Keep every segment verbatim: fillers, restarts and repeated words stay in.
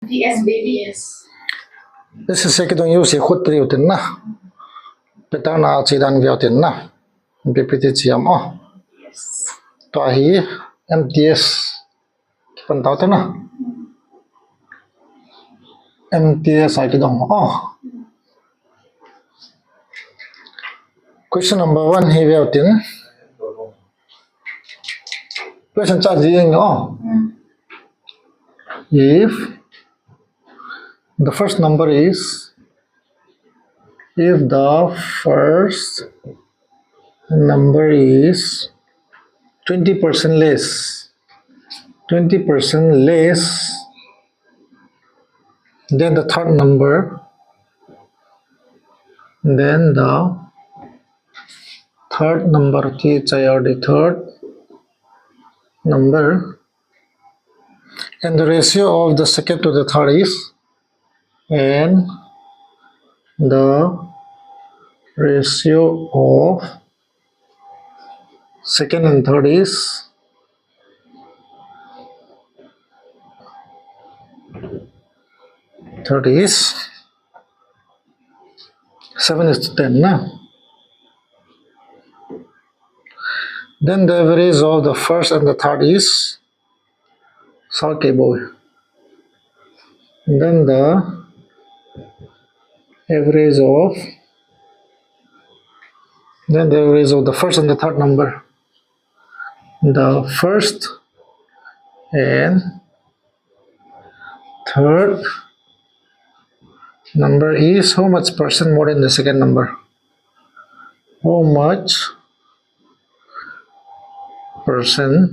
Yes, baby, yes. This is second use ye khut riu tin na. Pattern a chi dan veu tin na. P P T chi am o. Tua hi M T S. Kipan tau te na. M T S a kidong o. Question number one hi veu tin. Question cha ji eng o. If the first number is, if the first number is twenty percent less, twenty percent less than the third number, then the third number, T H I R D, third number, and the ratio of the second to the third is, and the ratio of second and third is, third is seven is to ten na. Then the average of the first and the third is, sa kei bou. Then the average of, then the average of the first and the third number. The first and third number is how much percent more than the second number? How much percent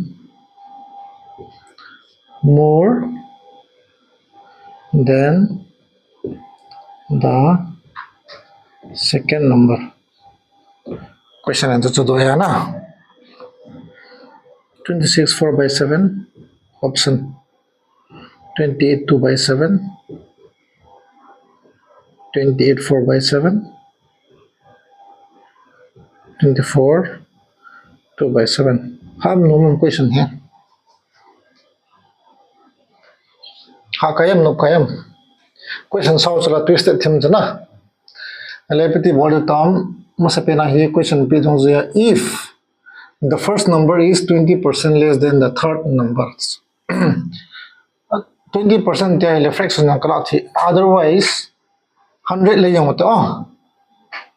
more than the second number? Question answer chu do ya na. Twenty-six four by seven, option. Twenty-eight two by seven, twenty-eight four by seven, twenty-four two by seven. Ham nom question hi. Ha kayam no kayam. Question sao chala twisted thim chana. Alepiti bol tam, masapen a hi question pe jong jia. If the first number is twenty percent less than the third number, twenty percent tia le fraction na kala thi. Otherwise, hundred le jong ta. Oh.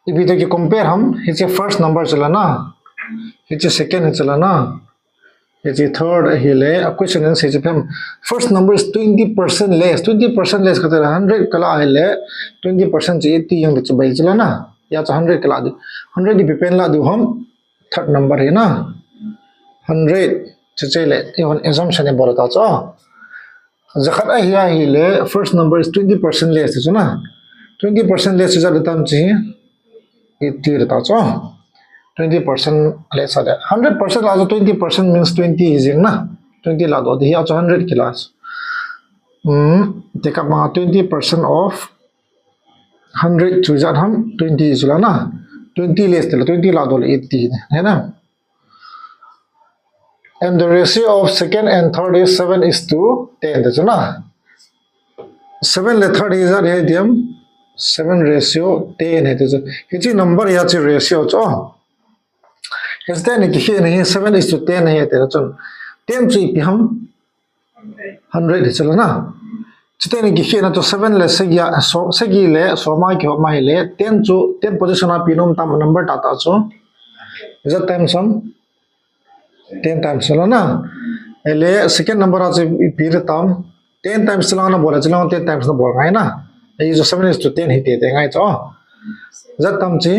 Ipi to ki compare ham, hiche first number chala na. Hiche second chala na. Hiche third ahile, a question answer chu phem. First number is twenty percent less. Twenty percent less kati le hundred kala ahile, twenty percent chu eighty jong chu bai chala na. Ya chu hundred kala di. Hundred di pipen la du ham. Third number hi na. Hundred. Chuche le, i hon assumption e bol ta chu. Jakhat ahi ahile, first number is twenty percent less chu na. Twenty percent less chu jat tam chi. Eighty le ta chu. Twenty percent less a le. Hundred percent la chu twenty percent means twenty hi jing na. Twenty la do di hi a chu hundred kila chu. Hmm, te ka ma twenty percent of hundred chu jat ham twenty chu la na. Twenty less te la twenty la do le eighty. He na. And the ratio of second and third is seven is to ten te chu na. Seven le third hi jat he diam. Seven ratio ten he te chu. Hiche number ya chi ratio chu. Hiche ten ni ki he ni seven is to ten he te chu. Ten chu ipi ham. Hundred hi chu la na. Chute ni ki khena chu seven le sagi a, so, sagi le soma kihop ma hile, ten chu, ten position a pi nom tam number ta ta chu. Jat times ham? Ten times la na. Ele second number a chu ipi re tam? Ten times lang na bol, chu lang ten times na bol ngai na. Ei chu seven is to ten hi te te ngai chu. Jat tam chi?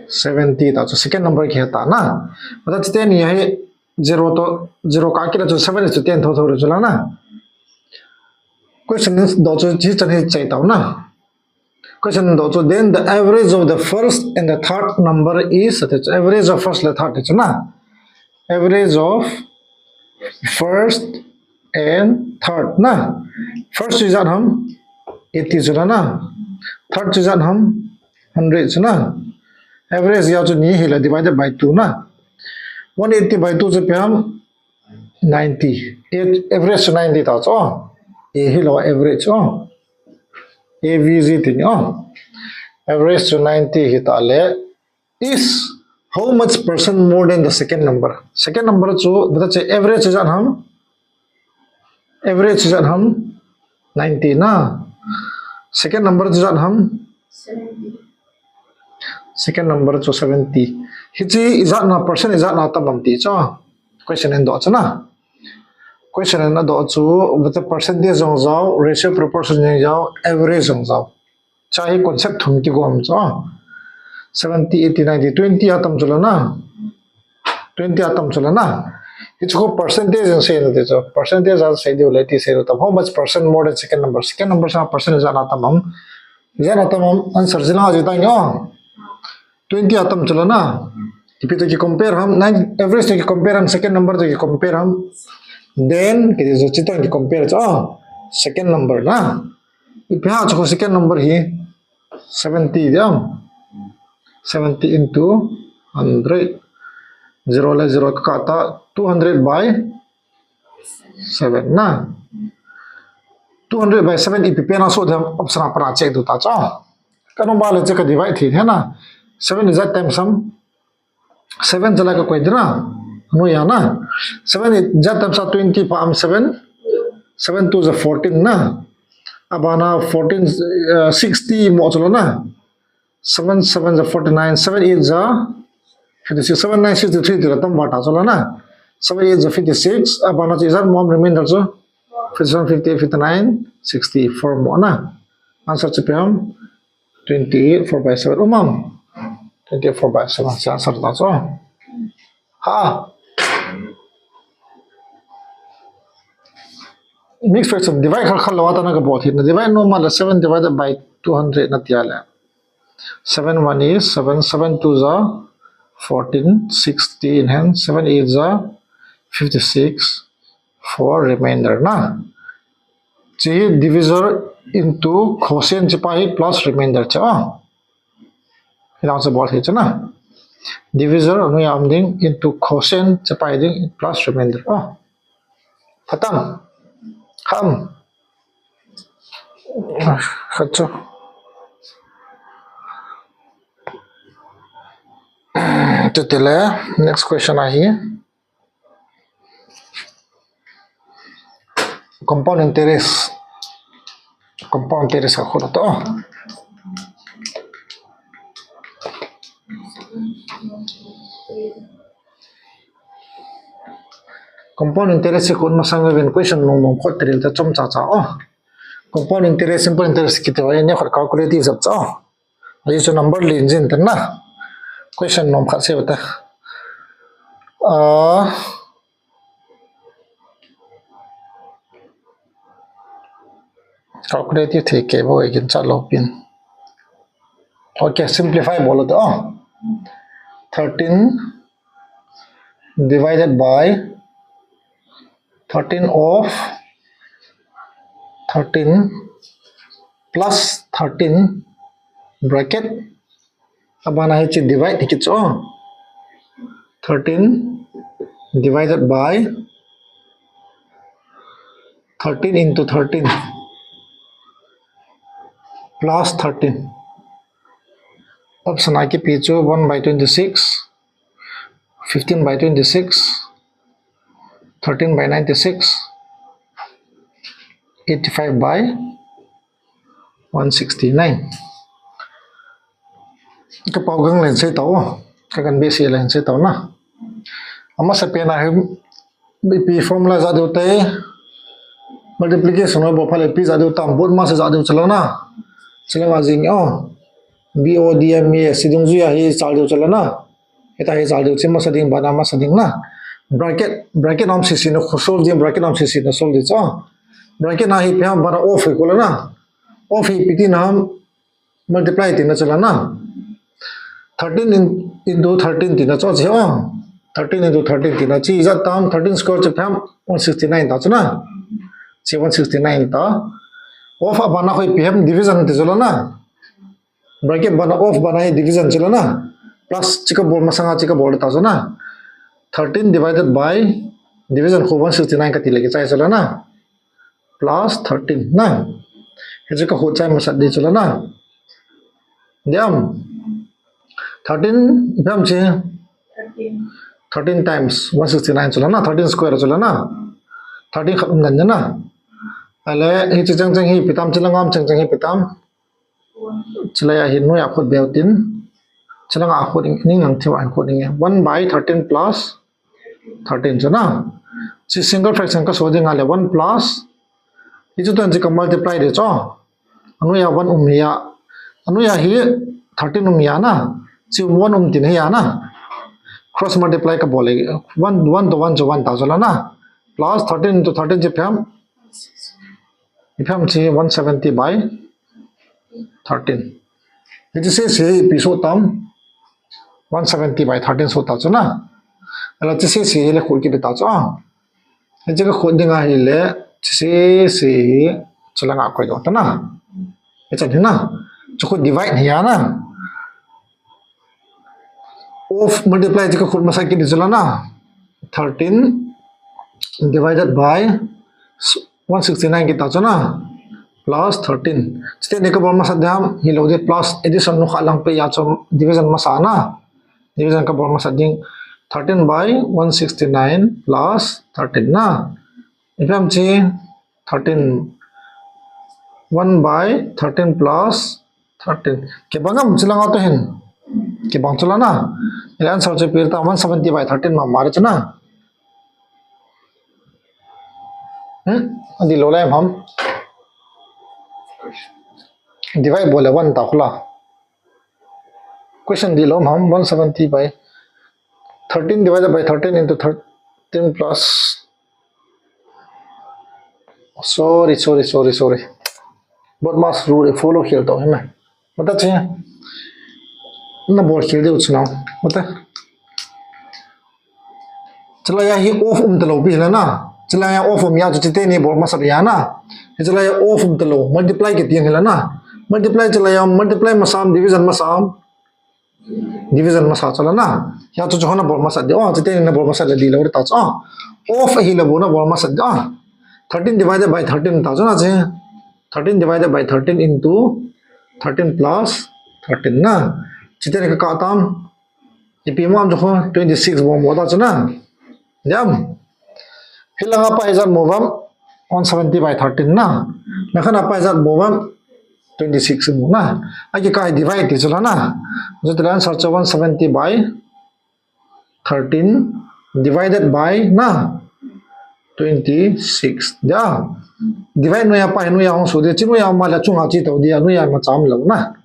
Seventy ta chu second number ki ta na. Mata chute ni hi zero to, zero ka kila chu seven is to ten tho tho re chu la na. Question do chu chi chan hi chai tau na. Question do chu, then the average of the first and the third number is, ati chu average of first le third chu na. Average of first and third na. First chu jat ham eighty chu la na. Third chu jat ham hundred chu na. Average ya chu ni hi la divided by two na. One eighty by two chu ipi ham ninety. Average chu ninety ta chu. A hi lo average, oh. A V G ti ni, oh. Average chu ninety hi ta le. Is how much percent more than the second number? Second number chu, bata che average chu ijat ham? Average chu ijat ham? Ninety na. Second number chu ijat ham? Seventy. Second number chu seventy. Hichi ijat na percent ijat na tam ham ti chu. Question in do chu na. Question in do chu, bata percentage jong jao, ratio proportion jong jao, average jong jao. Cha hi concept thum kigom chu. Seventy, eighty, ninety, twenty atam chu la na. Twenty atam chu la na. Hichu ko percentage in sei na ti chu. Percentage a sei diu le ti sei diu tam. How much percent more than second number? Second number sa percent ijat na tam ham? Ijat na tam ham? Answer jila ji ta nyo. Twenty atam chu la na. Ipi to ki compare ham? Nine, average to ki compare ham? Second number to ki compare ham? Then, ki ti chu chi to ki compare chu. Oh, second number na. Ipi ha chu ko second number hi? Seventy diam. Seventy into hundred. Zero le zero ka kata, two hundred by seven na. Two hundred by seven ipi pen a so diam, option a para check diu ta chu. Ka number le check ka divide thi he na. Seven ijat times ham? Seven jala ka koi dira. Anu ya na. Seven ijat times a twenty pa am seven. Seven two ja fourteen na. Abana fourteen, uh, sixty mo chu la na. Seven seven ja forty-nine, seven eight ja fifty-six, seven nine sixty-three ti la tam ba ta chu la na. Seven eight ja fifty-six, abana chu ijat mo am remainder chu? Fifty-seven, fifty-eight, fifty-nine, sixty-four mo na. Answer chu ipi ham? Twenty-eight four by seven. Um am. Twenty-eight four by seven. Chu answer ta chu. Ha. Mixed fraction divide kha kha lo ata na ka bol hi na. Divide normal la seven divided by two hundred na tia le. Seven one is seven, seven two ja fourteen, sixty in hand, seven eight ja fifty-six, four remainder na. Chi divisor into quotient chi pa hi plus remainder cha. Hilang sa bol hi cha na. Divisor anu ya am ding into quotient chi pa hi ding plus remainder. Oh. Phatam. Ham. Khat chu. Chutile, next question ahi. Compound interest. Compound interest ka khut to. Compound interest hi khut masang uvin question long long khut tiril ta chom cha cha o. Compound interest, simple interest kiti va ni khut calculative jap cha o. Ahi chu number lin jin tan na. Question nom khat se ta. Ah, calculative thei kei bo kin cha lo pin. Okay, simplify bol to. Oh. Thirteen divided by thirteen of thirteen plus thirteen bracket. Abana hichi divide hi kicho. Thirteen divided by thirteen into thirteen plus thirteen. Option a kipi chu one by twenty-six, fifteen by twenty-six, thirteen by ninety-six, eighty-five by one sixty-nine. Ka pau gang len sei tau, ka kan be sei len sei tau na. Ama sa pena hi B P formula ja diu te, multiplication ho bo phale P ja diu tam, bot ma sa ja diu chala na. Chala ma jing o. B O D M A, sidung juia hi chal diu chala na. Hita hi chal diu chi masa ding, bana masa ding na. Bracket, bracket nom sisi na khosol ding, bracket nom sisi na sol ding cha. Bracket na hi pia bana of hi kola na. Of hi piti na multiply tina chala na. Thirteen in, into thirteen tina cho chi o. Thirteen into thirteen tina chi ja tam, thirteen square chi pia one sixty-nine ta chuna. Chi one sixty-nine ta. Of abana khoi pia division ti chala na. Bracket bana of bana hi division chila na. Plus chika bol masanga chika bol ta so na. Thirteen divided by division ko one sixty-nine kati lagi chai chila na. plus thirteen na. Hichu ka khut chai masat di chu la na. Diam. Thirteen, ipi ham chi? Thirteen times one sixty nine chu la na, thirteen square chu la na. Thirteen khat um dan na. Ale, hichu chang chang hi ipi tam, chu la ngam chang chang hi ipi tam. Chu la ya hi noiya khut beu tin. Chu la nga khut ning nang thiu an khut ning. One by thirteen plus thirteen chu na. Chi single fraction ka so ding ale one plus. Hichu tuan chi ka multiply di chu. Anoiya one um hi a. Anoiya hi thirteen um hi a na. Chi one um tin hi a na. Cross multiply ka bol le. One, one to one chu one ta chu la na. Plus thirteen into thirteen chi ipi ham. Ipi ham chi one seventy by thirteen. Hichu sese hi ipi so tam. One seventy by thirteen so ta chu na. Ala chu sese hi le khut kit ta chu a. Hichu ka khut ding ahi le, chu sese hi, chu la nga koi do ta na. Hichu hi na. Chu khu divide hi a na. Of multiply chu ka khut masat kit di chu la na. Thirteen divided by one sixty nine kit ta chu na. Plus thirteen. Chuteng ni ka bol masat ding ham, hilou di plus addition nu kha lang pe ya chu division masa na. Division ka bol masat ding thirteen by one sixty nine plus thirteen na. Ipi ham chi thirteen, one by thirteen plus thirteen. Kibang ham chu la nga to hin. Kibang chu la na. Ile answer chu ipi ta one seventy by thirteen ma ma re chu na. Hmm? Adi lo le ham. Divide bol le one ta khu la. Question di lo ham one seventy by thirteen divided by thirteen into thirteen plus. Sorry, sorry, sorry, sorry. BODMAS rule follow khel to hi me. Mata chi. Na bol khel deu chu na. Mata. Chu la ya hi of um ta lou pi hi la na. Chu la ya of um ya chu chuteng ni bol masat ya na. Chu la ya of um ta lou. Multiply kit ding hi la na. Multiply chu la ya multiply masam division masam. Division masa chu la na. Ya chu chu na bol masat di. Oh, chuteng ni na bol masat le di lo ta chu. Oh. Of hi la bu na bol masat di. Oh. Thirteen divided by thirteen ta chu na chi. Thirteen divided by thirteen into thirteen plus thirteen na. Chuteng ni ka ka tam. Ipi mo am chu khu twenty six bol mo ta chu na. Diam. Hi la nga pa hi ijat mo vam one seventy by thirteen na. Na kha na pa hi ijat mo vam twenty six mo na. Aki ka divide ti chu la na. Chu te la answer chu one seventy by thirteen divided by na twenty six. Dia. Divide noiya pa hi noiya hung su di. Chi noiya ma la chunga chi to dia noiya ma cham lo na.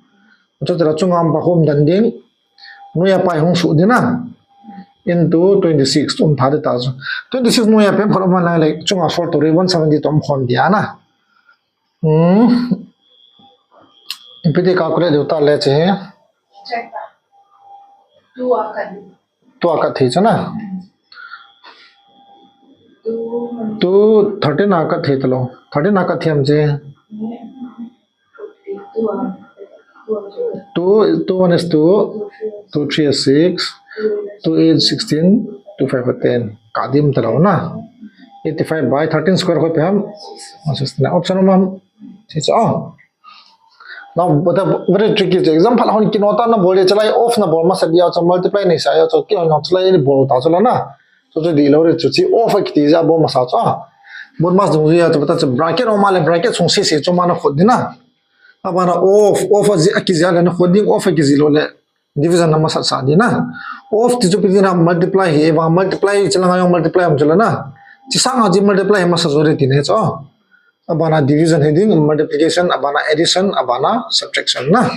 Chu te la chunga pa hom dan ding. Noiya pa hi hung su di na. Into twenty six um tha di ta chu. Twenty six noiya pen phot um la le chunga sol to ri one seventy to um khom dia na. Hmm. Ipi ti calculate deu ta le chi. Check ta. Two a kat. Two a kat thei chu na. Two thirteen a kat thei ta lou. Thirteen a kat thei am chi. Two, two one is two, two three is six, two eight sixteen, two five ten. Ka dim ta lou na. Eighty five by thirteen square khu ipi ham. One sixty nine. Option um am. Chi chu. Oh. Now, but a very tricky chu. Example hon kino ta na bol le chu la of na bol masat dia chu multiply nei sa ya chu kihon chu la ni bol ta chu la na. Chu chu di lo re chu chi of a kiti ja bol masa chu. BODMAS dung ya chu bata chu bracket o ma le bracket sung sese chu ma na khut di na. Abana of, of a ji a kiji le na khut ding of a kiji lo le. Division na masat sa di na. Of ti chu ipi ti na multiply hi, va multiply chi la nga jong multiply am chu la na. Chi sa nga ji multiply masa jo re ti ne chu. Abana division hi ding, multiplication, abana addition, abana subtraction na.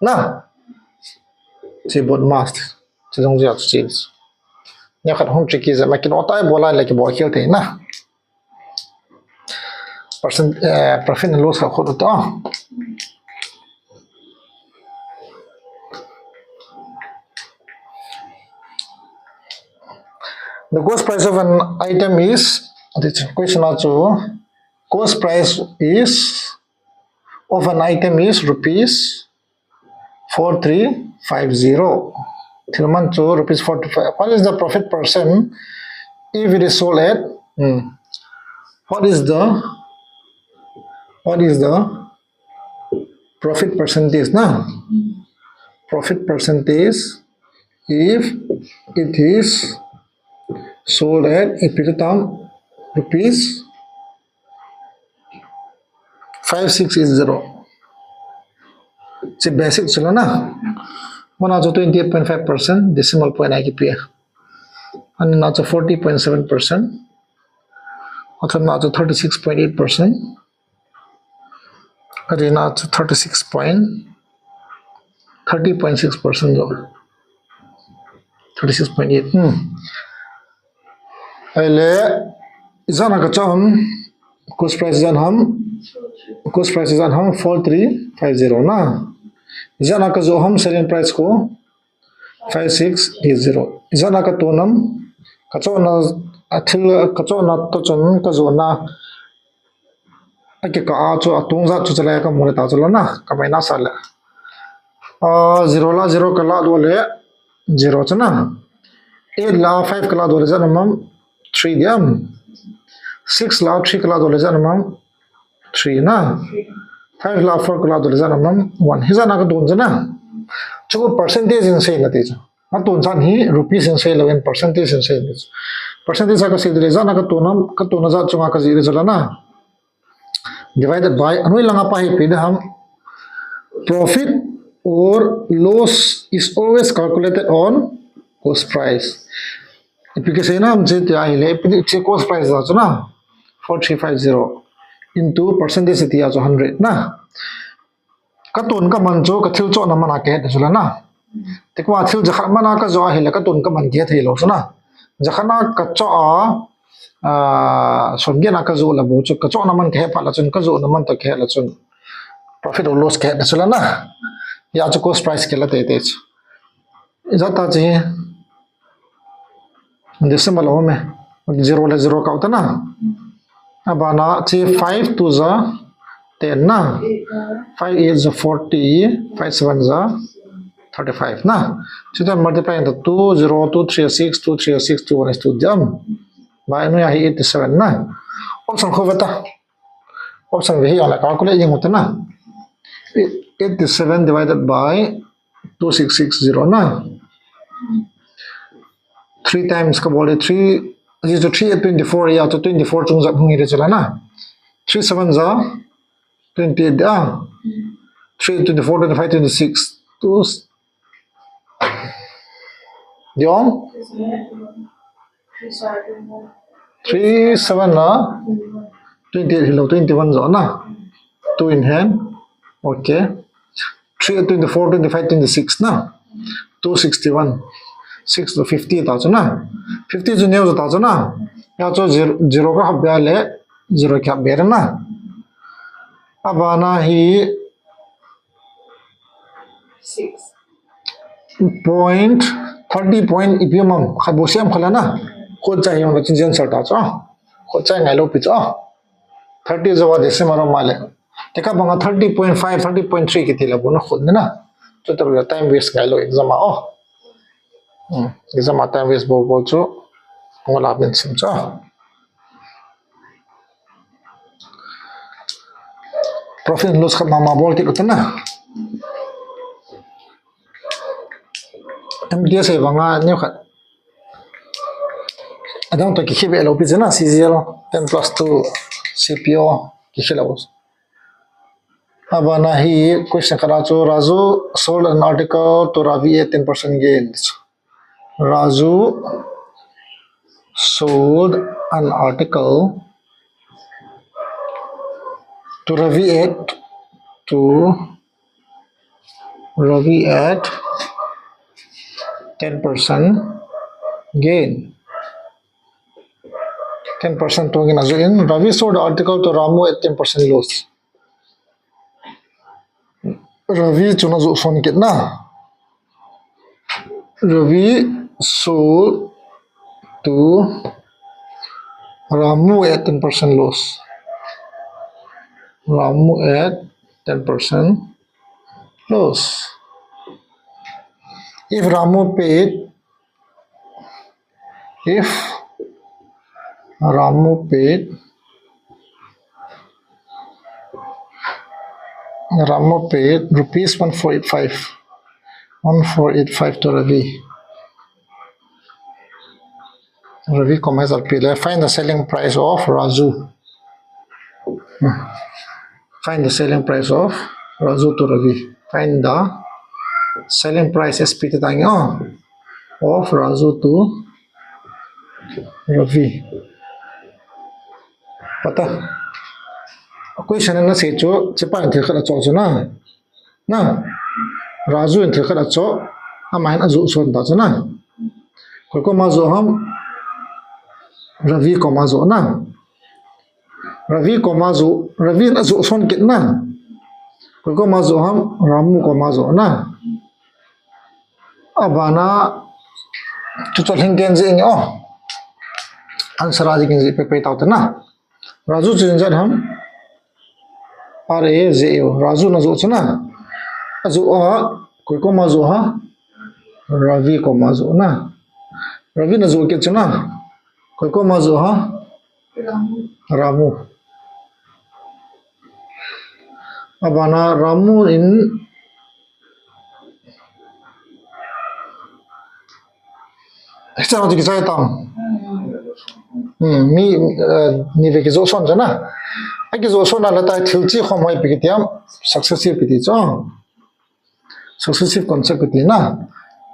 Na. Chi BODMAS. Chi jong jia chi. Nia khat hung tricky jeh ma kino tai bol a le kibol khel thei na. Percent, eh, profit and loss kha khut ta. The cost price of an item is, this question also, cost price is of an item is rupees four three five zero. Thil man chu rupees four three five. What is the profit percent if it is sold at? Hmm. What is the What is the profit percentage? Na, profit percentage if it is sold at, if it is rupees five six eight zero. Hiche basic chu la na. Mana chu twenty eight point five percent decimal point a kipe. Anina chu forty point seven percent. Athumna chu thirty six point eight percent. Arina chu thirty six point, thirty point six percent jo. Thirty six point eight. Hmm. Ahile, ijat a kachoh ham, cost price ijat ham, cost price ijat ham four three five zero na. Ijat a kajoh ham selling price ko five six eight zero. Ijat a katon ham, kachohna, athil, kachohna toh chun kajohna akikah a chu atung jat chu chulai kamu le ta chu la na, kamaina sa le. Ah, zero la zero kalah doh le, zero chu na. Eight la five kalah doh le ijat ham, three diam. Six la three kalah doh le ijat ham, three na. Five la four kalah doh le ijat ham, one. Hijat a katon chu na. Chu percentage in seina ti chu. Aton chan hi rupees in sei lou in percentage in sei ti chu. Percentage a kasei le ijat a katon ham, katona jat chunga kajih le chu la na. Divided by, anoi langa pa hi ipi ding ham. Profit or loss is always calculated on cost price. Ipi kasei nam chu tia ahile, ipi ti chu cost price a chu na, four three five zero into percentage tia chu hundred na. Katon kaman chu kathil chohna man a kahet chu la na. Tikah thil jakhat man a kajoh ahile katon kaman kahe thei lou chu na. Jakhat a kachoh a, ah, som get a kajoh le bou chu kachohna man kahe phat le chun kajohna man toh kahe le chun profit or loss kahe chu la na. Hia chu cost price kila teitei chu. Ijat a chu hi decimal aum e. Zero le zero kau ta na. Abana chu five two ja ten na. Five eight ja forty, five seven ja thirty-five na. Chuta multiply into two zero, two three six, two three six, two one is two diam. Bai nu ya hi eighty-seven na. Option kho veta. Option ve hi jong le calculate jeng u te na. Eighty-seven divided by two six six zero na. Three times kabol le three, this is three eight twenty-four, ya chu twenty-four chung jat hung hi le chu la na. Three seven ja twenty-eight a. Three eight twenty-four, twenty-five, twenty-six. Two Diong? Three seven na? Twenty-eight hilou, twenty-one jo na? Two in hand. Okay. Three, twenty-four, twenty-five, twenty-six na? Two sixty-one. Six to fifty ta chu na? Fifty chu neo ta chu na? Ya chu zero, zero kahap bia le, zero kahap bia na? Abana hi Six. Point, thirty point ipi um am, khat bou sem khala na. Khut chai jong le chun answer ta chu. Khut chai ngailou pi chu. Thirty jo a decimal um ma le. Tekah banga thirty point five, thirty point three kiti le bou na khut na. Chuti le time waste ngailou exam a o. Hmm, exam a time waste bol bol chu. Ngol a bin sim chu. Profit and loss khat mama bol kit u te na. M T S a banga neo khat. Adang to kikhe be lou pi chu na, C G L, ten plus two, C P O, kikhe lou. Abana hi question khat a chu Raju sold an article to Ravi at ten percent gain. Raju sold an article to Ravi at, to Ravi at ten percent gain. Ten percent tong in ajoh in, Ravi sold the article to Ramu at ten percent loss. Ravi chun ajoh son kit na. Ravi sold to Ramu at ten percent loss. Ramu at ten percent loss. If Ramu paid, if Ramu paid Ramu paid rupees one four eight five. One four eight five to Ravi. Ravi comma H R P le, find the selling price of Raju. Hmm. Find the selling price of Raju to Ravi. Find the selling price S P ti tang yo. Of Raju to Ravi. Pata. Question na sei chu, chepa in thil khat acho chu na. Na. Raju in thil khat acho. Ama hin ajoh son ta chu na. Koi koma joh ham? Ravi koma joh na. Ravi koma joh, Ravi in ajoh son kit na. Koi koma joh ham? Ramu koma joh na. Abana, chu chu lhing ken jing o. Answer a jing jing pe pe tau te na. Raju chu ijat ham? R A J U. Raju in ajoh chu na. Ajoh a, koi koma joh ham? Ravi koma joh na. Ravi in ajoh kit chu na. Koi koma joh ham? Ramu. Abana Ramu in Hiche chu kichai tam. Hmm, mi, eh, ni ve kijoh son chu na. Akijoh son a le tai thil chi khom hoi pi kiti ham, successive kiti chu. Successive concept kiti na.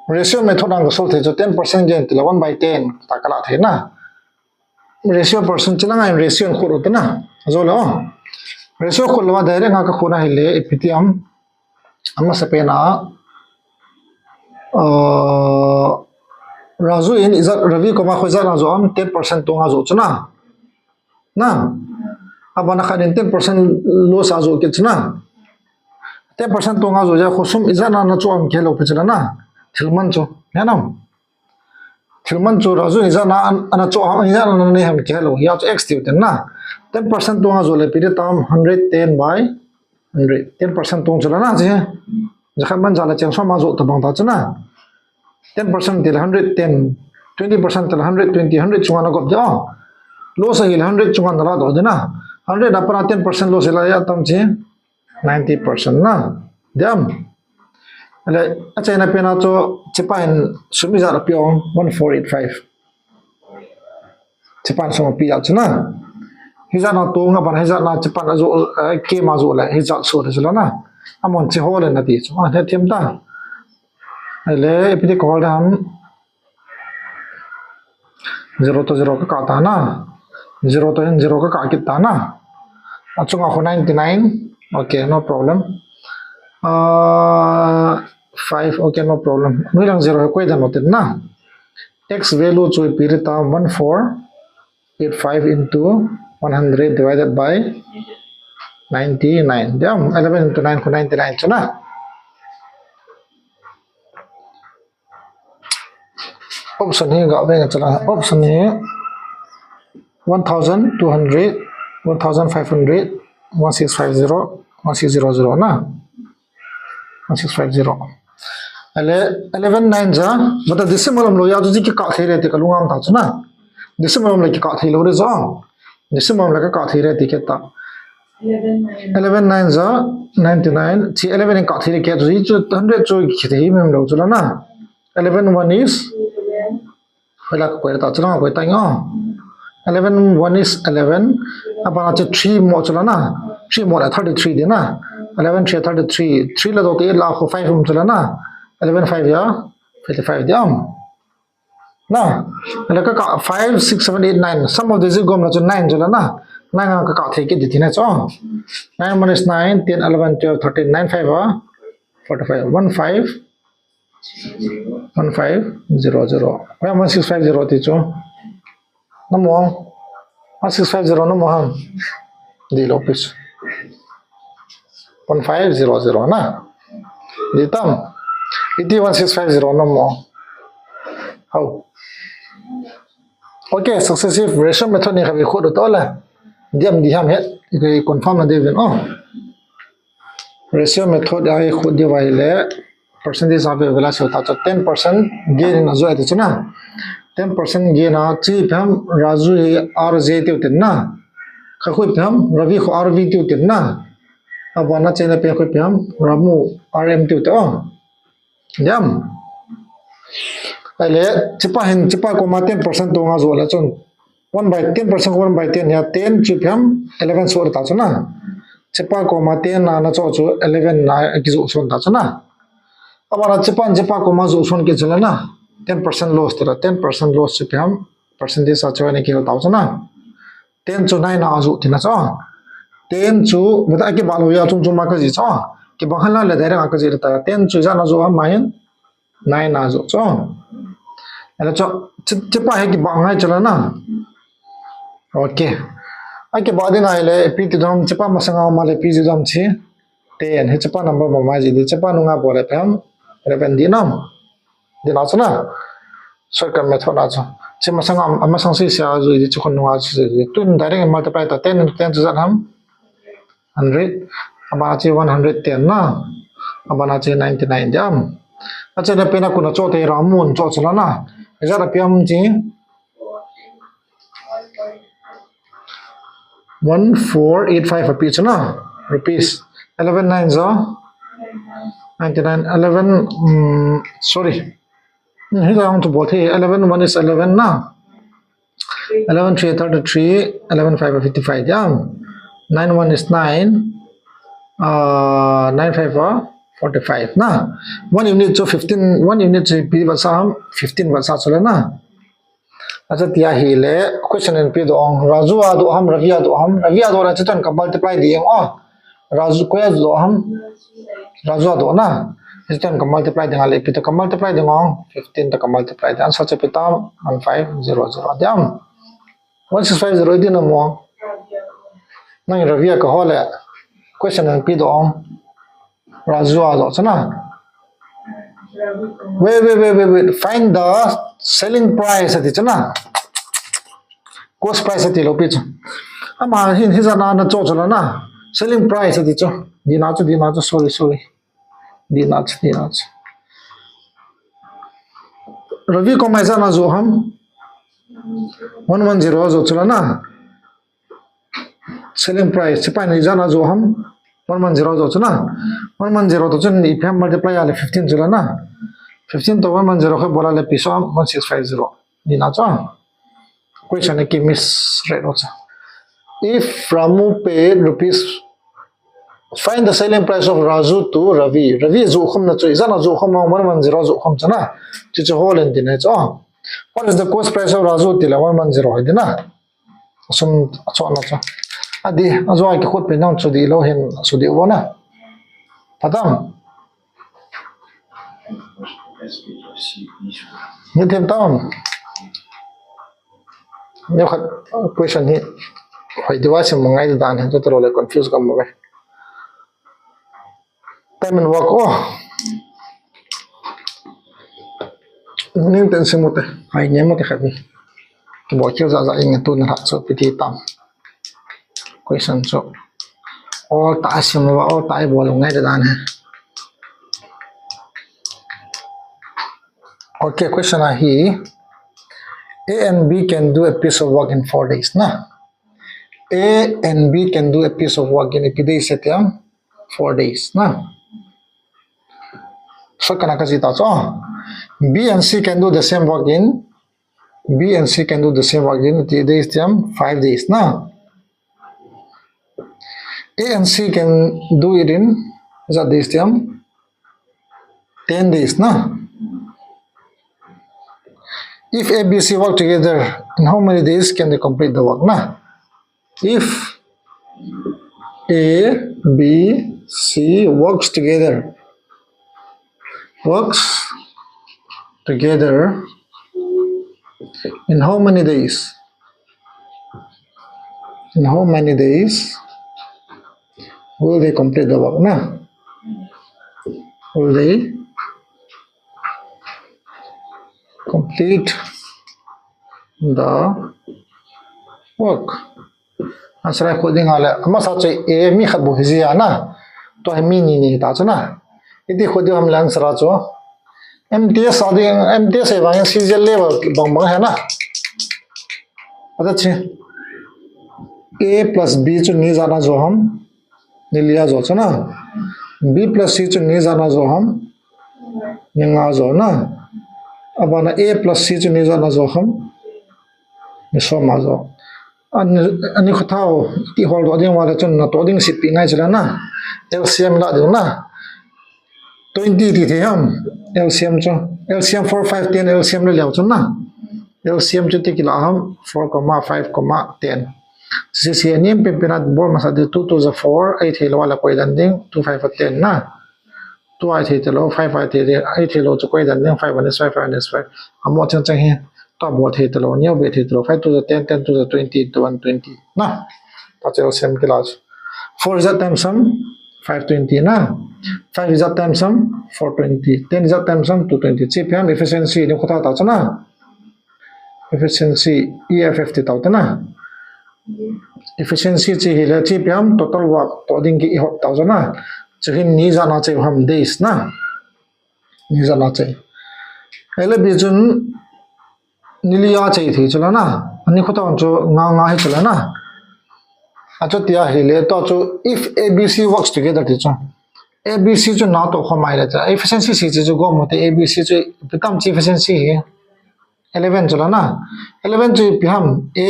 Ratio method a ka solve thei chu ten percent gain ti le one by ten ta ka la thei na. Ratio percent chi la ngai ratio in khut u te na. Ajo le o. Ratio khut lou a direct nga ka khut na hile ipi ti ham. Amasa pen a, uh, Raju in ijat, Ravi koma koi jat a joh ham? Ten percent tung a joh chu na. Na. Abana khat in ten percent loss a joh kit chu na. Ten percent tung a joh jeh a khosum ijat na na cho ham kihe lou pi chu la na. Thil man chu. He nam. Thil man chu Raju in ijat na an, ana cho ham, ijat na nei ham kihe lou. Hia chu X tiu ten na. Ten percent tung a joh le ipi ti tam? Hundred ten by hundred. Ten percent tung chu la na chi. Jakhat man ja le cheng som a joh ta bang ta chu na. Ten percent ti le hundred ten. Twenty percent ti le hundred twenty. Hundred chunga na gop de o. Loss a hile hundred chunga na la doh de na. Hundred a pat a ten percent loss hile atam chi? Ninety percent na. Diam. Ale, achaina pen a chu, chepa in sum ijat api ong? One four eight five. Chepa in sum api jat chu na. Hijat na tung a ban, hijat na chepa in ajoh, eh, kei ma joh le, hijat so de chu la na. Amon che hol le na ti chu. A, he thiam ta. Ale, ipi ti ka hol de ham? Zero to zero ka kah ta na. Zero to hin zero ka kah kit ta na. Achunga khu ninety nine. Okay, no problem. Uh, five, okay, no problem. Noi lang zero koi dan utin na. X value chu ipi ti tam? One four eight five into one hundred divided by ninety nine. Diam, eleven into nine khu ninety nine chu na. Option hi ga ve nga chala. Option hi one thousand two hundred, one thousand five hundred, one six five zero, one six zero zero na. One six five zero. Ale eleven nine ja, mata decimal um lou a chu kikah thei le ti ka lung a um ta chu na. Decimal um le kikah thei lou de ja. Decimal le ka kah thei le ti kit ta. Eleven nine ja ninety nine. Chi eleven in kah thei le kit chu, chu hundred chu kithei mem lou chu la na. Eleven one is, hoila ka koi ta chu la, koi ta ngo. Eleven one is eleven. Abana chu three mo chu la na. Three mo la thirty-three de na. Eleven three thirty-three. Three la doh te la khu five um chu la na. Eleven five ya fifty-five de am. Na, le ka kah five, six, seven, eight, nine. Sum of digit gom la chu nine chu la na. Nine a ka kah thei kit di thi na chu. Nine one is nine, ten, eleven, twelve, thirteen, nine five a forty-five, one five, one five zero zero. Koi a one six five zero ti chu? Na mo. One six five zero na mo ham. Di lo pis. One five zero zero na. Di tam. Iti one six five zero na mo. Hao. Okay, successive ratio method ni khavi khu to le. Diam di ham het. Confirm na de vin. Oh. Ratio method a khu di vai le. Percentage a ve vela se ta chu ten percent gain in ajo ati chu na. Ten percent gain a chi phem Raju hi R J tiu tin na. Kha khu phem Ravi khu R V tiu tin na. Abana chena pen khu ipi ham, Ramu R M tiu te o. Diam. Ahile, chepa hin, chepa comma ten percent tonga jo le chun. One by ten percent, one by ten hia, ten chu ipi ham, eleven so ta chu na. Chepa comma ten na, na cho chu eleven na kijo son ta chu na. Abana chepa, chepa comma jo son ke chu le na. Ten percent loss te la, ten percent loss chu ipi ham, percentage a chu na kihil ta chu na. Ten chu nine a ajo tina chu. Ten chu, bata kibah lou a chung chung ma kaji chu. Kibang hala le direct a kaji ta. Ten chu ijat na jo ham, ma hin nine a jo chu. Ahile chu, che, chepa hi kibah ngai chu la na. Okay. Akibah ding ahile, ipi ti dam, chepa masanga ma le ipi ti dam chi. Ten, hichepa number ma ma ji di, chepa nunga bol le ipi ham, eleven di nam. Di na chu na. Shortcut method na chu. Che masang am, amasang si sia ju di chu khun nunga chu di. Tun direct multiply ta ten into ten chu ijat ham. Hundred. Abana chu one hundred ten na. Abana chu ninety nine diam. Achena pen a kuna cho te Ramun cho chu la na. Ijat a ipi ham chi. One four eight five api chu na. Rupees. Eleven nine ja. Ninety nine. Eleven. Um, sorry. Hmm, hi jong chu bol thei. Eleven one is eleven na. Eleven three thirty three. Eleven five fifty five. Yeah. Nine one is nine. Uh, nine five uh, forty five na. One unit chu fifteen. One unit chu ipi vat sa ham, fifteen vat sa chu le na. Acha tia hile, question in ipi doh ong, Raju a doh ham, Ravi a doh ham, Ravi a doh le chutan ka multiply ding o. Raju, koi a doh ham, Raju a doh na. Chutan ka multiply ding ahile, ipi to ka multiply ding ong, fifteen to ka multiply ding. Answer chu ipi tam, one five zero zero diam. One six five zero di na mo. Nang Ravi a ka ho le, question in ipi doh ong. Raju a doh chu na. Wait, wait, wait, wait, wait. Find the selling price ati chu na. Cost price ati lou pi chu. Ama hin hijat na na cho chu la na. Selling price ati chu. Di na chu, di na chu, sorry, sorry. Di na chu, di na chu. Ravi comma ijat na jo ham. One one zero jo chu la na. Selling price, chepa hin ijat na jo ham, one one zero jo chu na. One one zero to chun ipi ham multiply a le fifteen chu la na. Fifteen to one one zero khu bol a le ipi so ham, one six five zero. Di na chu. Question a ki miss right o chu. If Ramu paid rupees, find the selling price of Raju to Ravi. Ravi jo khum na chu, ijat na jo khum, one one zero jo khum chu na. Chu chu ho len di na chu. What is the cost price of Raju ti le one one zero di na. Sum a chu na chu. Adi, a chu a kikhut pen nang chu di lou hin, chu di u na. Pha tam. Ni them tam. Neo khat question hi. Hoi di va sim ngai dan hin chu talo le confuse kam ve. Time and work o. Ning ten sim u te. Hai ne mo te khat ni. Kibol khel ja ja ing tu na chu ipi ti tam. Question chu. All ta sim va, all ta bol ngai dan he. Okay, question a hi. A and B can do a piece of work in four days na. A and B can do a piece of work in ipi days ati ham? Four days na. So kana ka ji ta chu. B and C can do the same work in, B and C can do the same work in, ati days ati ham? Five days na. A and C can do it in, ijat days ati ham? Ten days na. If A B C work together, in how many days can they complete the work na? If A B C works together, works together, in how many days? In how many days will they complete the work na? Will they complete the work? Answer khu ding a le, amasa chu A mi khat bou hi ji a na. Tua hi mi ni ni ta chu na. Iti khu ding ham le answer chu. M T S a ding, M T S a vang C G L level bang bang he na. Ata chi. A plus B chu ni ijat na jo ham. Ni li a jo chu na. B plus C chu ni ijat na jo ham? Ni nga jo na. Abana A plus C chu ni ijat na jo ham? Ni som a jo. Ani, ani khothao ti hol doh ding uva le chun natoh ding sepi ngai chu la na. L C M la ding na. Twenty ti thei ham? L C M chu. L C M four, five, ten L C M le leu chu na. L C M chu ti kila ham? Four comma five comma ten. Sisi ani em pen pen a bol masa ding, two two ja four, ahithei lou a le koi dan ding, two five a ten na. Two ahithei talou, five ahithei, ahithei lou chu koi dan ding, five one is five, five one is five. Amo chang chang hi, tua bol thei talou, neo be thei talou, five two ja ten, ten two ja twenty into one twenty na. Tua chu L C M kila chu. Four ijat times ham? Five twenty na. Five ijat times ham? Four twenty. Ten ijat times ham? Two twenty. Chi pen efficiency ni khothao ta chu na. Efficiency, E F F ti tao te na. Efficiency chi hile chi pen total work toh ding ki ihop tao chu na. Chu hin ni ijat na chai ham? Days na. Ni ijat na chai. Ahile B chun ni li a chai thei chu la na. Ani khothao chu nga nga hi chu la na. Achuti ahile tua chu if A B C works together ti chu. A B C chu natoh khom a ahile chu. Efficiency chi chu gom u te, A B C chu ipi tam chi efficiency hi. Eleven chu la na. Eleven chu ipi ham? A,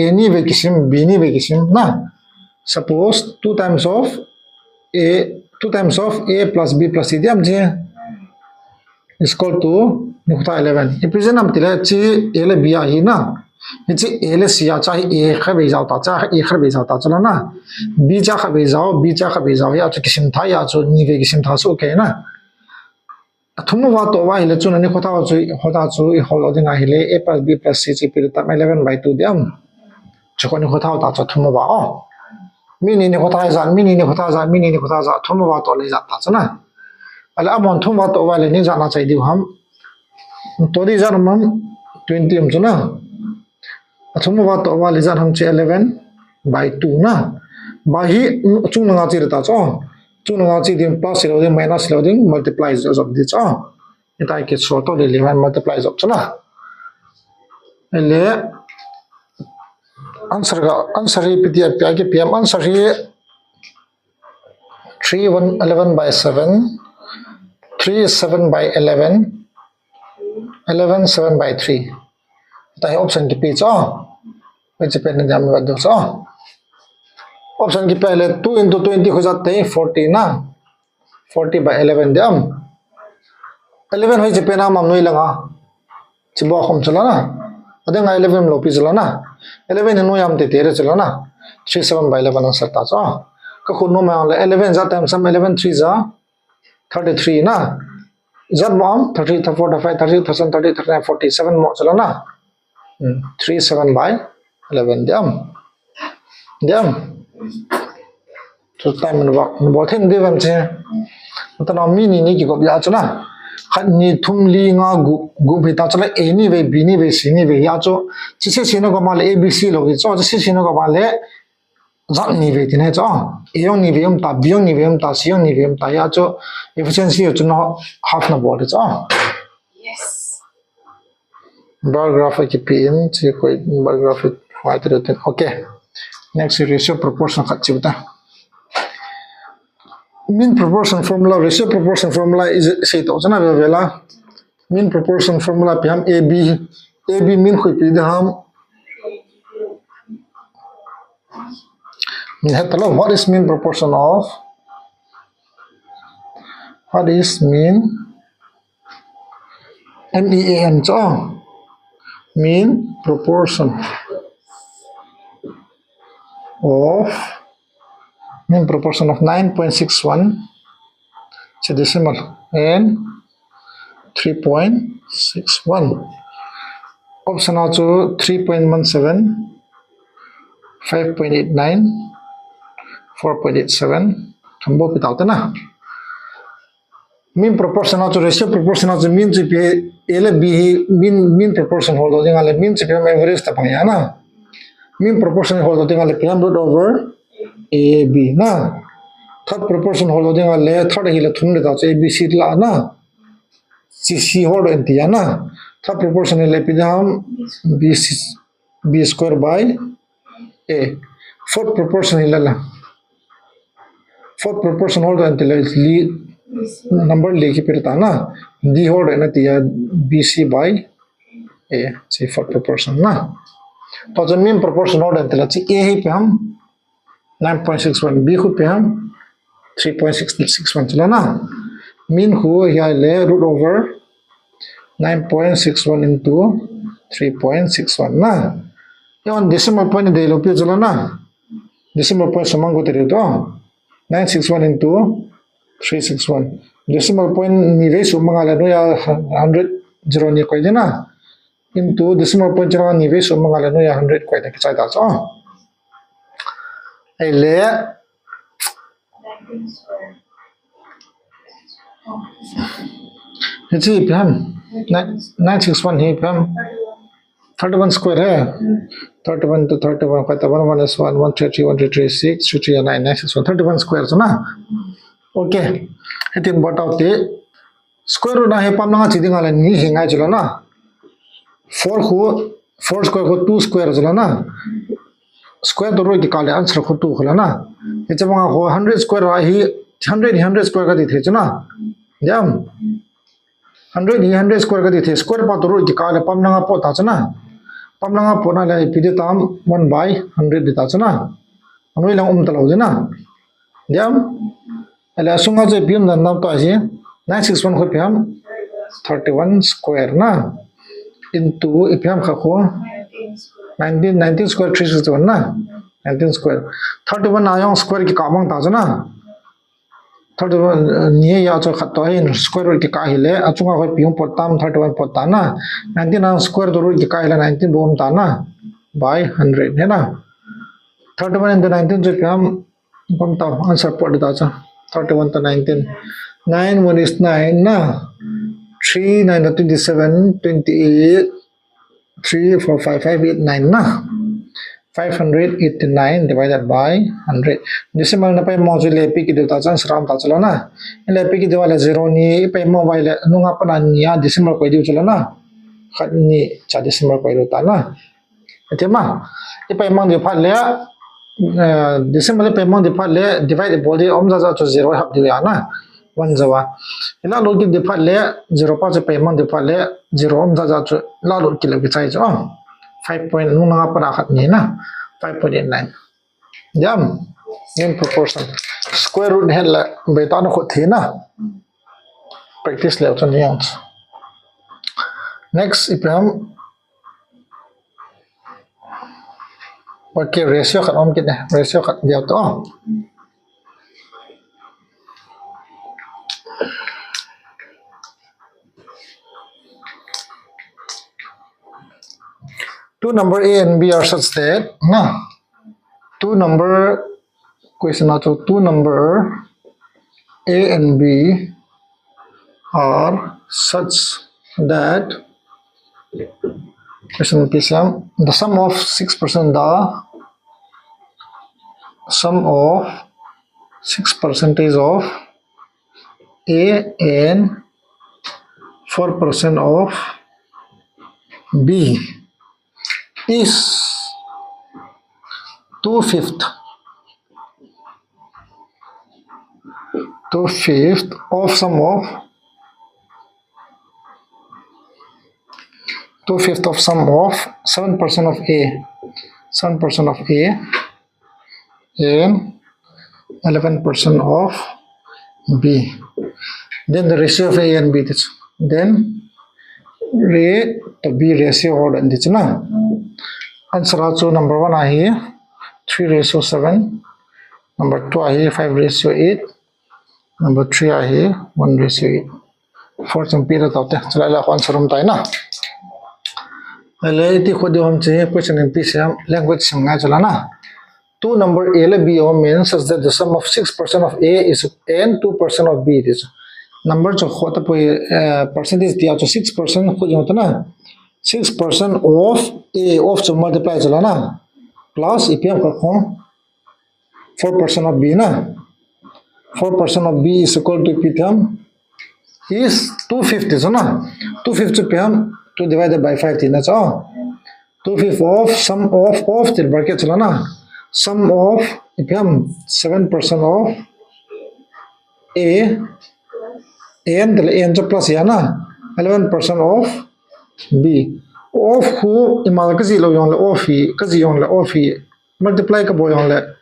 A ni ve kisim, B ni ve kisim na. Suppose two times of A, two times of A plus B plus C diam chi is equal to ni khothao eleven. Ipi jeh ham tile chi A le B ahi na. Hichi A le C a chu hi A khat vei jao ta, chu hi A khat vei jao ta chu la na. B chu khat vei jao, B chu khat vei jao, hia chu kisim tha, hia chu ni vei kisim tha chu okay na. Athum uva toh uva ahile chun ani khothao chu, khothao chu ihol doh ding ahile A plus B plus C chu ipi tam? Eleven by two diam. Chu kho ni khothao ta chu athum uva o. Mi ni ni khothao ijat, mi ni ni khothao ijat, mi ni ni khothao ijat, athum uva toh le ijat ta chu na. Ahile amahon thum uva toh uva le ni ijat na chai diu ham? Toh di ijat ham? Twenty um chu na. Athum uva toh uva le ijat ham chi eleven by two na. By hi chung langa chi le ta chu. Chung langa chi ding, plus hilou ding, minus hilou ding, multiply jop ding chu. Hitia kisol toh le le multiply jop chu na. Ahile answer ka, answer hi ipi ti a pe a kipe ham? Answer hi three one eleven by seven, three seven by eleven, eleven seven by three. Tahi option kipe chu. Hichi pen ni diam va do chu. Option kipe le two into twenty khu jat te forty na. Forty by eleven diam. Eleven hichi pen a um am noi langa. Chi bo khom chu la na. Adang a eleven lou pi chu la na. Eleven hi noi am te te re chu la na. Three seven by eleven answer ta chu. Ka khu nom a le eleven ijat times ham? Eleven three ja thirty-three na. Ijat mo am? Thirty, thirty-four, thirty-five, thirty-six, thirty-seven, thirty-nine, forty-seven mo chu la na. Hmm, three seven by eleven diam. Diam. Chu time in work. Bol thei diu vem chi. Tana mi ni ni kikop a chu na. Khat ni thum li nga gup, gup hi ta chu le A ni ve, B ni ve, C ni ve a chu. Chi se se na ko ma le A B C lou hi chu. Chi se se na ko ma le ijat ni ve ti na chu. A jong ni ve um ta, B jong ni ve um ta, C jong ni ve um ta a chu. Efficiency chu na half na bol chu. Yes. Bar graph a kipe in, chi koi bar graph hi hoi te tin. Okay. Next is ratio proportion khat chi ta. Mean proportion formula, ratio proportion formula is, sei to chu na ve ve la. Mean proportion formula ipi ham? A B, A B mean khu ipi di ham? Min het talou, what is mean proportion of? What is mean? M E A N chu. Mean proportion of, mean proportion of nine point six one. Chi decimal and three point six one. Option a chu three point one seven, five point eight nine, four point eight seven. Thum bou pe tau te na. Mean proportion a chu, ratio proportion a chu mean chu ipi, A le B hi mean, mean proportion hol doh ding a le mean chu ipi ham? Average tabang ahi na. Mean proportion hol doh ding a le ipi ham? Root over A B na. Third proportion hol doh ding a le, third hi le thum le ta chu A B C la na. C C hol doh in ti a na. Third proportion hi le ipi ham? B C, B square by A. Fourth proportion hi le la. fourth proportion holder ante le li, number li kipe ta na. D holder na tia, B C by A, say fourth proportion na. Tua chun mean proportion holder ante le chi A hi ipi ham, nine point six one, B khu ipi ham, three point six six one chu la na. Mean khu hi le root over nine point six one into three point six one na. Yon decimal point dei lou pi chu la na. Decimal point sumang ko te to. Nine six one into three six one. Decimal point ni vei sumang le noiya hundred, zero ni koi de na. Into decimal point chang ni vei sumang le noiya hundred koi de kichai ta chu. Ahile hiche ipi ham. Nine, nine six one hi ipi ham. Thirty-one square hai. Thirty-one to thirty-one, five, one, one is one, one, three, three, one, three, three, six, three, three, nine, nine six one, thirty-one square chu na. Okay. Hitin bol tau te. Square root na hi pam langa chi ding le ni hi ngai chu la na. Four khu, four square khu two square chu la na. Square to root kikah le answer khu two khu la na. Hiche banga khu hundred square a hi, hundred hi hundred square kati thei chu na. Diam. Hundred hi hundred square kati thei, square pa to root kikah le pam langa pot ta chu na. Pam langa pot na le ipi di tam, one by hundred di ta chu na. Anoi lang um ta lou di na. Diam. Ahile asunga chu ipi um dan nam to ahi. Nine six one khu ipi ham, thirty-one square na. Into ipi ham kha khu, nineteen, nineteen square three sixty-one na. Nineteen square. Thirty-one na jong square kikah mang ta chu na. Thirty-one, uh, ni ya chu khat to hin square root kikah hile, achunga khu ipi um pot tam, thirty-one pot ta na. Nineteen na square to root kikah hile, nineteen bou um ta na. By hundred hi na. Thirty-one into nineteen chu ipi ham, Pam tau, answer pot di ta chu. Thirty-one to nineteen. Nine one is nine na. Three nine are twenty-seven, twenty-eight, three, four, five, five, eight, nine na. Five hundred eighty-nine divided by hundred. Decimal na paimo chu le pi ki di ta chu answer um ta chu la na. Le pi ki di le zero ni paimo vai le nunga pana ni a decimal koi di chu la na. Khat ni cha decimal koi di ta na. Ati ma, ipaimang di phat le, eh, decimal ipaimang di phat le, divide bol di um jaja chu zero hap di ya na. One jawa. Ila lo ki di phat le, zero pa chu paimang di phat le, zero um jaja chu la lo ki le ki chai chu. Oh. Five point, nung nga para khat ni na. Five point eight nine. Jam. Mean proportion. Square root hel le, beta na khut thi na. Practice le chu ni yang chu. Next, ipi ham. Okay, ratio khat om kit e. Ratio khat dia to. Two number A and B are such that, na, two number, question na chu two number A and B are such that, question P C M, the sum of six percent, the sum of six percentage of A and four percent of B is two fifth, two fifth of sum of, two fifth of sum of seven percent of A, seven percent of A, and eleven percent of B. Then the ratio of A and B, this. Then A to B ratio order, this na. Answer chu number one ahi three ratio seven, number two ahi five ratio eight, number three ahi one ratio eight. Four chang pi la tau te, chulai la answer um tai na. Ahile iti kho di ham che, question in P C M, language sim ngai chu la na. Two number A le B om in such that the sum of six percent of A is and two percent of B, it is. Number chu kho ta poi, eh, percentage tia chu six percent kho jong ta na. Six percent of A, of chu multiply chu la na. Plus ipi ham kha kho. Four percent of B na. Four percent of B is equal to ipi ham. Is two fifth chu na. Two fifth chu ipi ham. Two divided by five ti na chu. Two fifth of sum of, of ti bracket chu la na. Sum of ipi ham seven percent of A, A N tile A N chu plus ya na, eleven percent of B. Of khu imal kaji lou jongle of hi, kaji jongle of hi, multiply kabol jongle,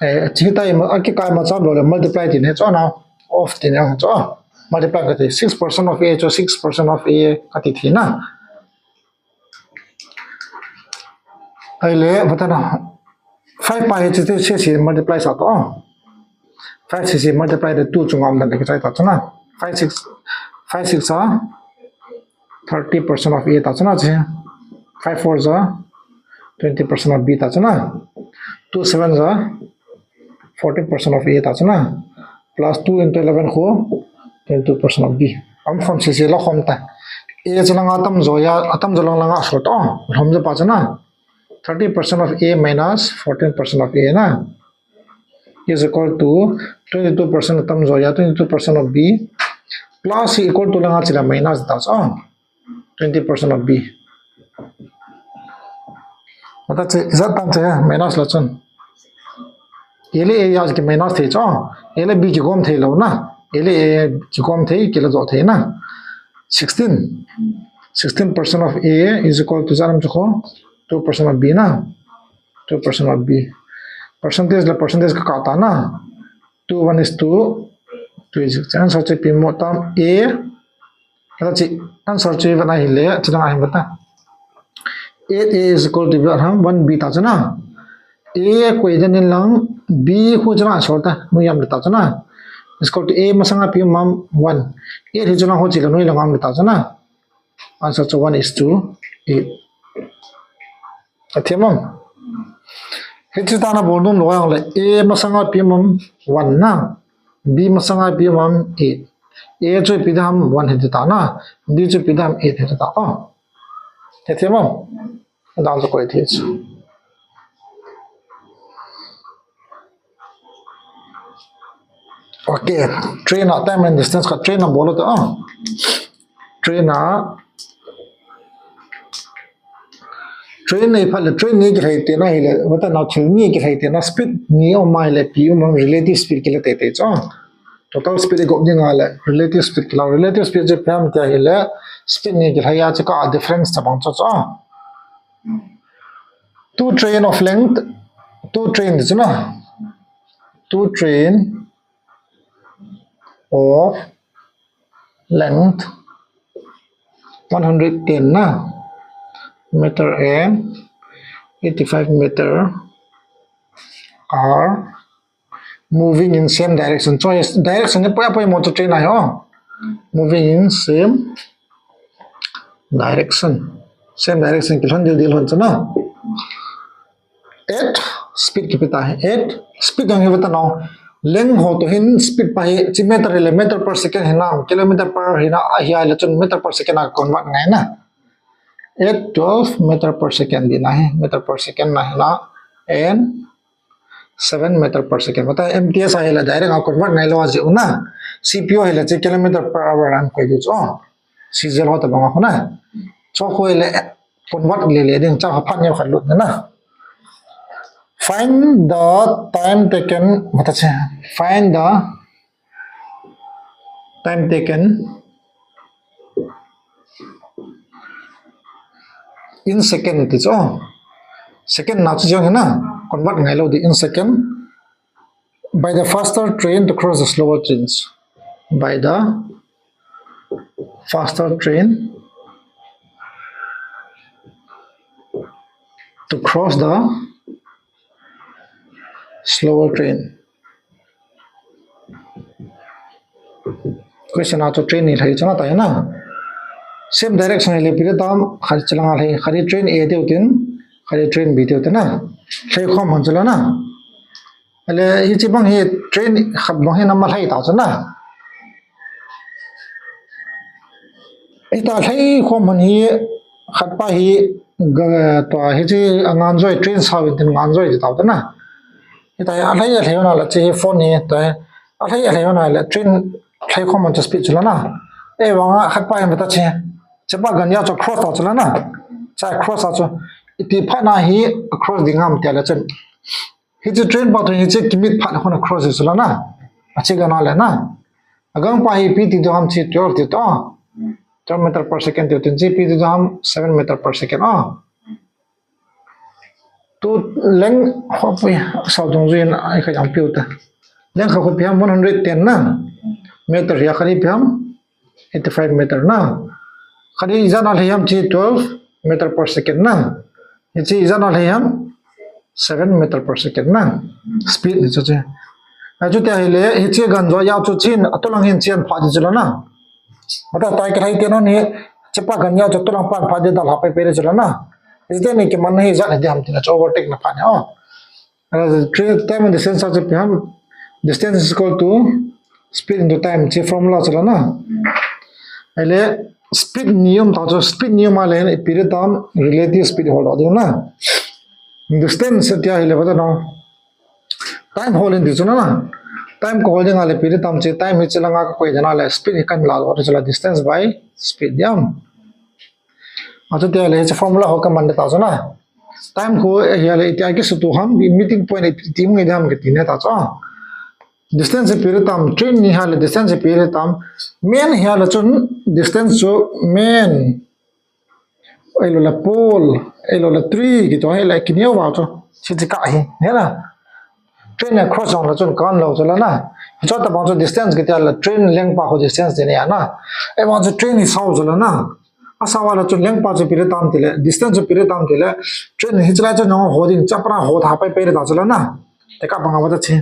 eh, hitia ima, akikai ma cham lou le multiply tina hi chu na, of tina hi chu. Multiply kati, six percent of A chu six percent of A kati thei na. Ahile, vata na, five pa hi chu chu C C multiply sa to. Five C C multiply the two chunga um dan kichai ta chu na. Five six, five six a thirty percent of A ta chu na chu. Five four a twenty percent of B ta chu na. Two seven a fourteen percent of A ta chu na. Plus two into eleven khu twenty-two percent of B. Aum khom C C la khom ta. A chu langa atam jo ya, atam jo lang langa sol to. Lhom jo pa chu na. Thirty percent of A minus fourteen percent of A na, is equal to twenty-two percent atam jo ya, twenty-two percent of B, plus hi equal to langa chila minus ta chu. Twenty percent of B. Mata che, ijat tam che, minus la chun. A le A ya ki minus thei chu. A le B kigom thei lou na. A le A kigom thei, kila jo thei na. Sixteen. Sixteen percent of A is equal to ijat ham chu khu. Two percent of B na. Two percent of B. Percentage la percentage kakah ta na. Two one is two. Two is six. Answer chu ipi mo tam A. Kala chi, answer chu ivet na hile, chi dang ahin vata. Eight A is equal to ijat ham, one B ta chu na. A koi dan in lang, B khu chu na sol ta, nu yam le ta chu na. Is equal to A masanga ipi um ham, one. Eight hi chu na ho chi la nu lang am le ta chu na. Answer chu one is to eight. Athem am? Hichi ta na bol nom lou jongle, A masanga ipi um ham, one na. B masanga ipi um ham, eight. A chu ipi ding ham, one hi ta na. B chu ipi ding ham, eight hi ta. Oh. Athem am? Dan chu koi thei chu. Okay, train a time and distance kha train a bol u te, ah. Train a, train nei phat le, train ni kilhai te na hile, vata na thil ni kilhai te na, speed ni um a hile, ipi um ham, relative speed kila tei tei chu. Total speed i gop ding a le, relative speed kila, relative speed chu ipi ham tia hile, speed ni kilhai a chu ka difference tabang chu chu. Two train of length, two train chu na, two train of length one hundred ten na meter and eighty-five meter are moving in same direction. Choice direction ni poi poi mo chu train ahi o. Moving in same direction. Same direction kilhon dil dil hon chu na. At speed kipe ta hi. At speed jong hi vata na. Length ho to hin speed pa hi chi meter hile meter per second hinam, kilometer per hina ahi a le chun meter per second a convert ngai na. At twelve meter per second di na hi, meter per second na hina. And seven meter per second. Vata M T S a hile direct a convert ngai lou a ji u na. C P U hile chi kilometer per hour an koi di chu. Sizel ho tabang a khu na. Chu khu le convert le le ding cha phat neo khat lut na. Find the time taken, mata che. Find the time taken in second ti chu. Second na chu jong hi na. Convert ngai lou di in second. By the faster train to cross the slower trains. By the faster train to cross the slower train. Question a chu train ni lhai chana ta na. Same direction le pira tam, khari chalanga lhai, khari train A deu tin, khari train B deu tin na. Lhai khom han chala na. Ale, hichi bang hi train khat bang hi nama lhai ta chu na. Ita lhai khom han hi khat pa hi ga, tua hichi angan joi train sao in tin ngan joi ti tau ta na. Ita a lhai a lhai na la chi phone hi ta a lhai a lhai na la train lhai khom han chu speed chu la na. E wanga khat pa hi mata chi. Chepa gan ya chu cross ta chu la na. Cha cross a chu. Iti pha na hi cross ding ngam tia la chen. Hichi train pa to hichi kimit phat na khona cross chu la na. Achi gana le na. Agang pa hi ipi ti diu ham chi twelve ti to. Twelve meter per second ti to, chi ipi ti diu ham seven meter per second. Oh. Tu length ho pui sao dong juin ai kha jang piu ta. Length ho ipi ham one hundred ten na. Meter ya kha ipi ham eighty-five meter na. Kha ijat na le ham chi twelve meter per second na. Hichi ijat na le ham seven meter per second na. Speed ni chu chi. Achu tia hile hichi gan jo ya chu chin atulang hin chian pha di chu la na. Mata tai ka hai te no ni chepa gan ya chu tulang pan pha di dal ha pe pe di chu la na. Is there ni ki man hi jat ni di ham ti na chu overtake na pha ni. Oh. Time and distance chu ipi ham. Distance is equal to speed into time. Chi formula chu la na. Ele speed ni um ta chu speed ni um a le ipi le tam relative speed hol ding na. Distance tia hile ba ta no. Time hol in ti chu na na. Time ko hol ding a le ipi le tam chi time hi chi la nga ka koi ding a le speed hi kan la lo chu la distance by speed diam. Achu tia le chi formula ho ka man ta chu na. Time ko hi le iti a ki su tu ham meeting point iti ngai dam ke ti ne ta chu. Distance ipi le tam train ni ha le distance ipi le tam. Main hi le chun distance chu main. Ei lo la pole, ei lo la tree ki to hi le ki neo wa chu. Chi chi ka hi. Ne la. Train a cross jong la chun kan lo chu la na. Chu ta bang chu distance ki tia la train lengpa ho distance ti ne ya na. Ei bang chu train hi sao chu la na. Asa wa la chun lengpa chu ipi le tam ti le, distance chu ipi le tam ti le, train hi chila chu nong ho ding chapra ho tha pai pai le ta chu la na. Te ka bang wa ta chi.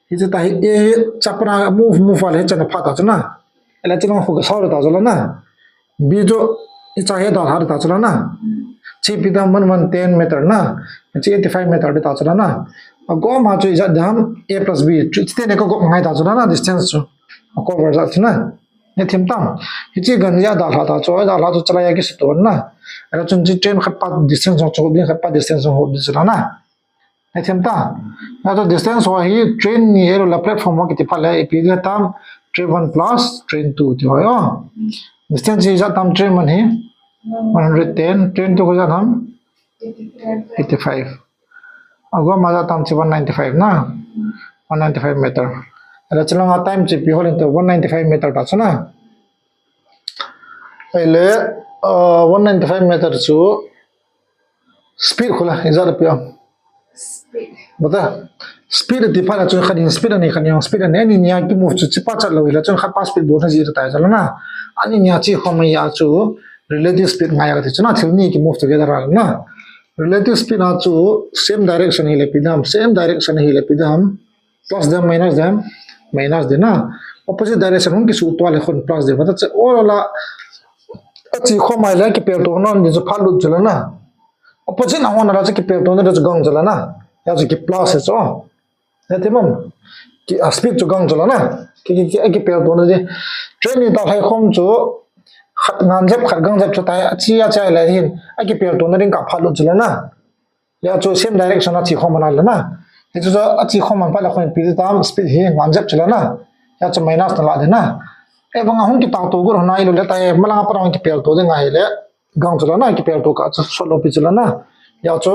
Hi chu ta hi e chapra move move wa le chana pha ta chu na. Ele chu nong ho ka sao le ta chu la na. B chu i cha he da ha ta chu la na. Chi ipi dam one one ten meter na. Chi eighty-five meter de ta chu la na. A go ma chu ijat dam A plus B. Chu te ne ko go ngai ta chu la na distance chu. A cover jat chu na. Ne thim tam. Hichi gan ya da ha ta chu da ha chu chala ya ki su to na. Ele chun chi train khat pa distance chu din khat pa distance ho di chu la na. Athim ta. Na to distance ho hi train ni elo la platform ho kiti pha le ipi le tam train one plus train two ti ho yo. Distance hi jat tam train one hi one hundred ten, train two ko jat tam eighty-five. Ago ma jat tam chi one ninety-five na. One ninety-five meter. Ele chalo nga time chi ipi ho le to one ninety-five meter ta chu na. Ele uh, one ninety-five meter chu speed khula ijat api am. Speed. Bata speed ti pha la chun khat in speed ani khat in speed ani ani nia ki move chu chi pa chat lo ila chun khat pa speed bo na ji ta cha na. Ani nia chi khom ya chu relative speed ngai ya ti chu na thil ni ki move together na. Relative speed na chu same direction hi le pi dam same direction hi le pi dam. Plus dem minus dem minus de na. Opposite direction hung ki su to le khun plus de. Bata che ola achi khom ai le ki pel to non di chu pha lut chu la na. Opposite a hon a la chu kipel tona chu gang chu la na. Ya chu ki plus chu. Ya te mam. Ki a speed chu gang chu la na. Ki ki ki kipel tona chu. Train ni ta hai khom chu khat ngan jep khat gang jep chu ta a chi a chai la hin. A kipel tona ding ka pha lut chu la na. Ya chu same direction a chi khom na la na. Ti chu a chi khom man pa la khom pi ta speed hi ngan jep chu la na. Ya chu minus na la de na. E bang a hung ki ta to gur na i lo le ta e malanga pa hung kipel to de ngai le. Gang chu la na kipel to ka chu solo pi chu la na. Ya chu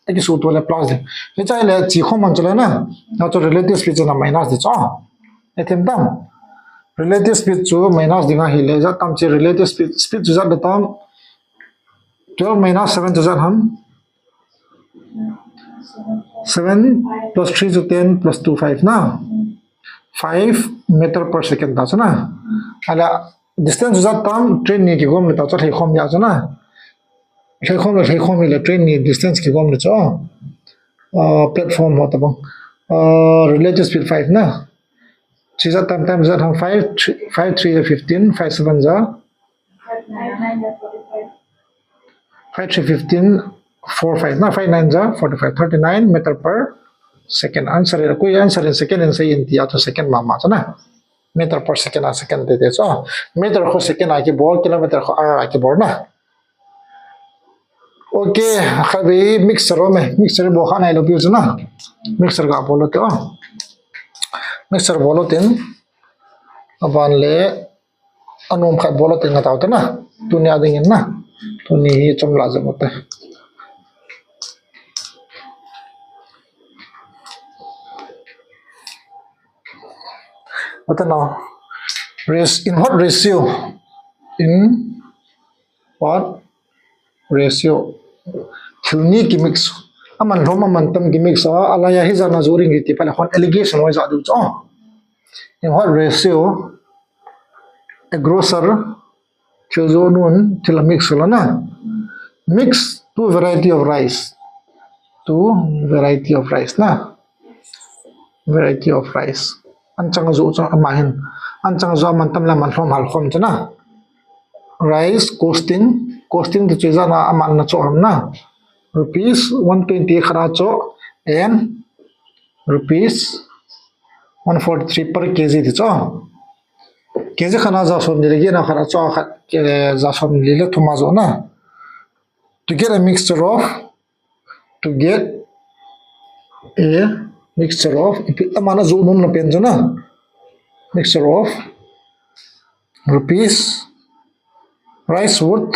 ki su to le plus de. Hi chai le chi khom man chu la na. Ya chu relative speed chu na minus de chu. E them tam. Relative speed chu minus ding a hi le ja tam chi relative speed speed chu ja de tam. Twelve minus seven chu ja ham. Seven plus three chu ten plus two five na. Five meter per second ta chu na. Ala distance chu ja tam train ni ki gom le ta chu lhei khom ya chu na. Lhei khom le lhei khom le train ni distance ki gom le chu. Uh, platform ho ta bang. Uh, relative speed five na. Chi ja tam tam ja ham five, five three ja fifteen, five seven ja. Five three fifteen, four five na, five nine ja forty-five, thirty-nine meter per second. Answer le kui answer in second in sei in ti a to second ma ma chu na. Meter per second a second te te chu. Meter ko second a ki bol, kilometer ko hour a ki bol na. Okay, khatvei mixer um e, mixer bol kha nai lo piu chu na. Mixer ga bol lo te o. Mixer bol lo tin. Aban le anom khat bol lo tin nga tau te na. Tuni a ding in na. Tuni hi chom la jam te. What now? Res in what ratio? In what ratio? Thil ni kimix. Aman lhom aman tam kimix a, alai a hijat na joh ding kiti phat le hon allegation hoi ja diu chu. In what ratio a grocer thil joh nun thil amix ula na? Mix two variety of rice. Two variety of rice na. Variety of rice. Anchang joh chu ama hin. Anchang joh aman tam le aman lhom hal khom chu na. Rice costing. Costing ti chu ijat na aman na choh ham na? Rupees one twenty khat a choh and rupees one forty-three per kg ti chu. Kg khat na ja som li le get na khat a choh khat, eh, ja som li le thum a joh na. To get a mixture of, to get a mixture of, ipi ama na joh nom na pen chu na. Mixture of rupees, rice worth,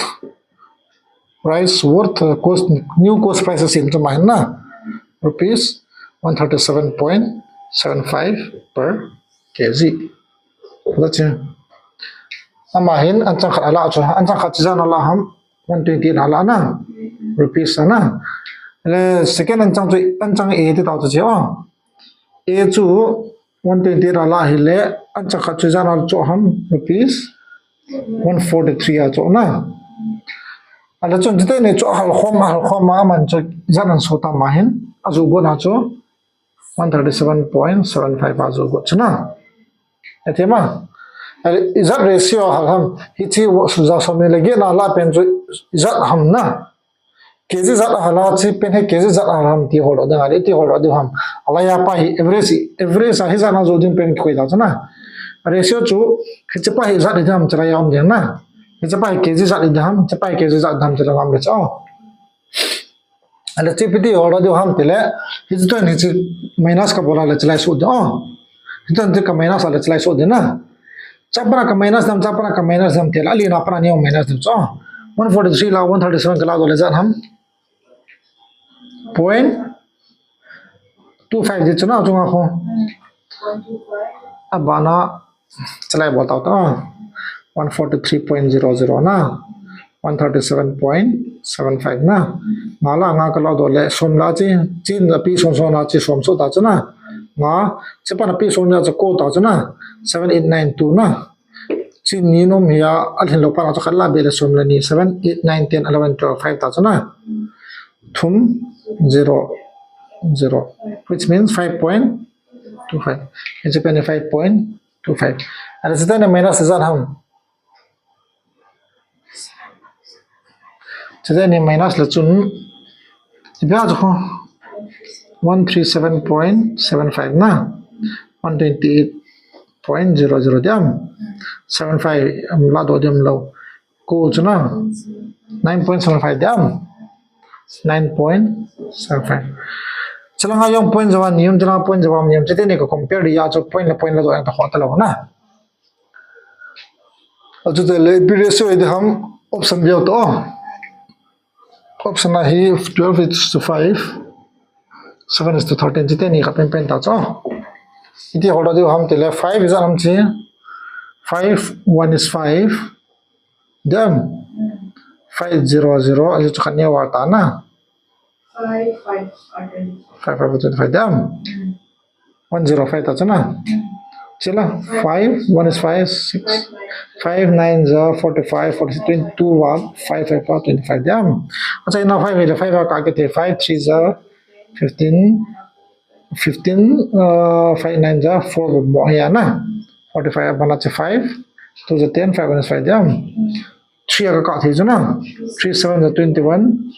rice worth, uh, cost, new cost prices in chu ama hin na. Rupees one thirty-seven point seven five per kg. That's it. Ama hin anchang khat ala chu, anchang khat chu ijat na ala ham? One twenty na ala na. Rupees na. Le second anchang chu, anchang A ti tau chu che o. A chu one twenty ala hi le, anchang khat chu ijat na choh ham? Rupees one forty-three a choh na. Ala chun chuteni choh hal khom, hal khom a aman chu ijat na so ta ama hin. A joh got na chu one thirty-seven point seven five a joh got chu na. Ati ma. Ijat ratio hal ham? Hichi wo su ja som li le get na ala pen chu ijat ham na? Kg ijat a hal a chi pen hi kg ijat a hal ham ti hol lo ding a le, ti hol lo ding ham? Alai a pa hi average, average a hijat na joh ding pen koi ta chu na. Ratio chu hichi pa hi ijat ding ham chi la a um ding na. Hichi pa hi kg ijat ding ham, hichi pa hi kg ijat ding ham chi la a um le chu. Ale chi pi ti hol lo ding ham ti le, hichi tun hichi minus ka bol a le chi lai so ding. Hichi tun ka minus a le chi lai so ding na. Chapa na ka minus dam, chapa na ka minus dam ti le, ali na pa na ni minus dam chu. One forty-three la one thirty-seven ka la doh le ijat ham? Point two five ti chu na, chunga kho. Abana, chi lai bol tau ta. One forty-three point zero zero na. One thirty-seven point seven five na. Nga la nga ka la doh le som la chi, chi na pi som som na chi som so ta chu na. Nga, chi pa na pi som ya chu ko ta chu na. Seven eight nine two na. Chi ni nom hi a, a lhin lo pa na chu khat la be le som le ni, seven, eight, nine, ten, eleven, twelve, five ta chu na. Thum, zero, zero, which means five point two five. Hichi pen hi five point two five. Ale chuteni minus ijat ham? Chuteni minus le chun, ipi a chu kho? One three seven point seven five na. One twenty-eight point zero zero ding ham? Seven five, um, la doh ding ham lo? Ko chu na. Nine point seven five ding ham? Nine point seven five. Chi la nga jong point ja va ni um, chi la nga point ja va ni um, chuteni ka compare ding a chu point le point la doh a ta hol ta lo na. Achuteng le ipi ratio i ding ham? Option veu to. Option a hi twelve is to five, seven is to thirteen, chuteni khat pen pen ta chu. Iti hol ta diu ham ti le five ijat ham chi? Five, one is five. Ding ham? Five zero zero, ahi chu khat ni a val ta na. Five five twenty-five ding ham? One zero five ta chu na. Chi la, five, one is five, six, five nine ja forty-five, forty-six, twenty-two, one, five five pa twenty-five ding ham? Acha ina five le five a ka kit thei, five three ja fifteen, fifteen, uh, five nine ja four mo hi a na. Forty-five abana chi five, two ja ten, five one is five ding ham? Three a ka kah thei chu na. Three seven ja twenty-one,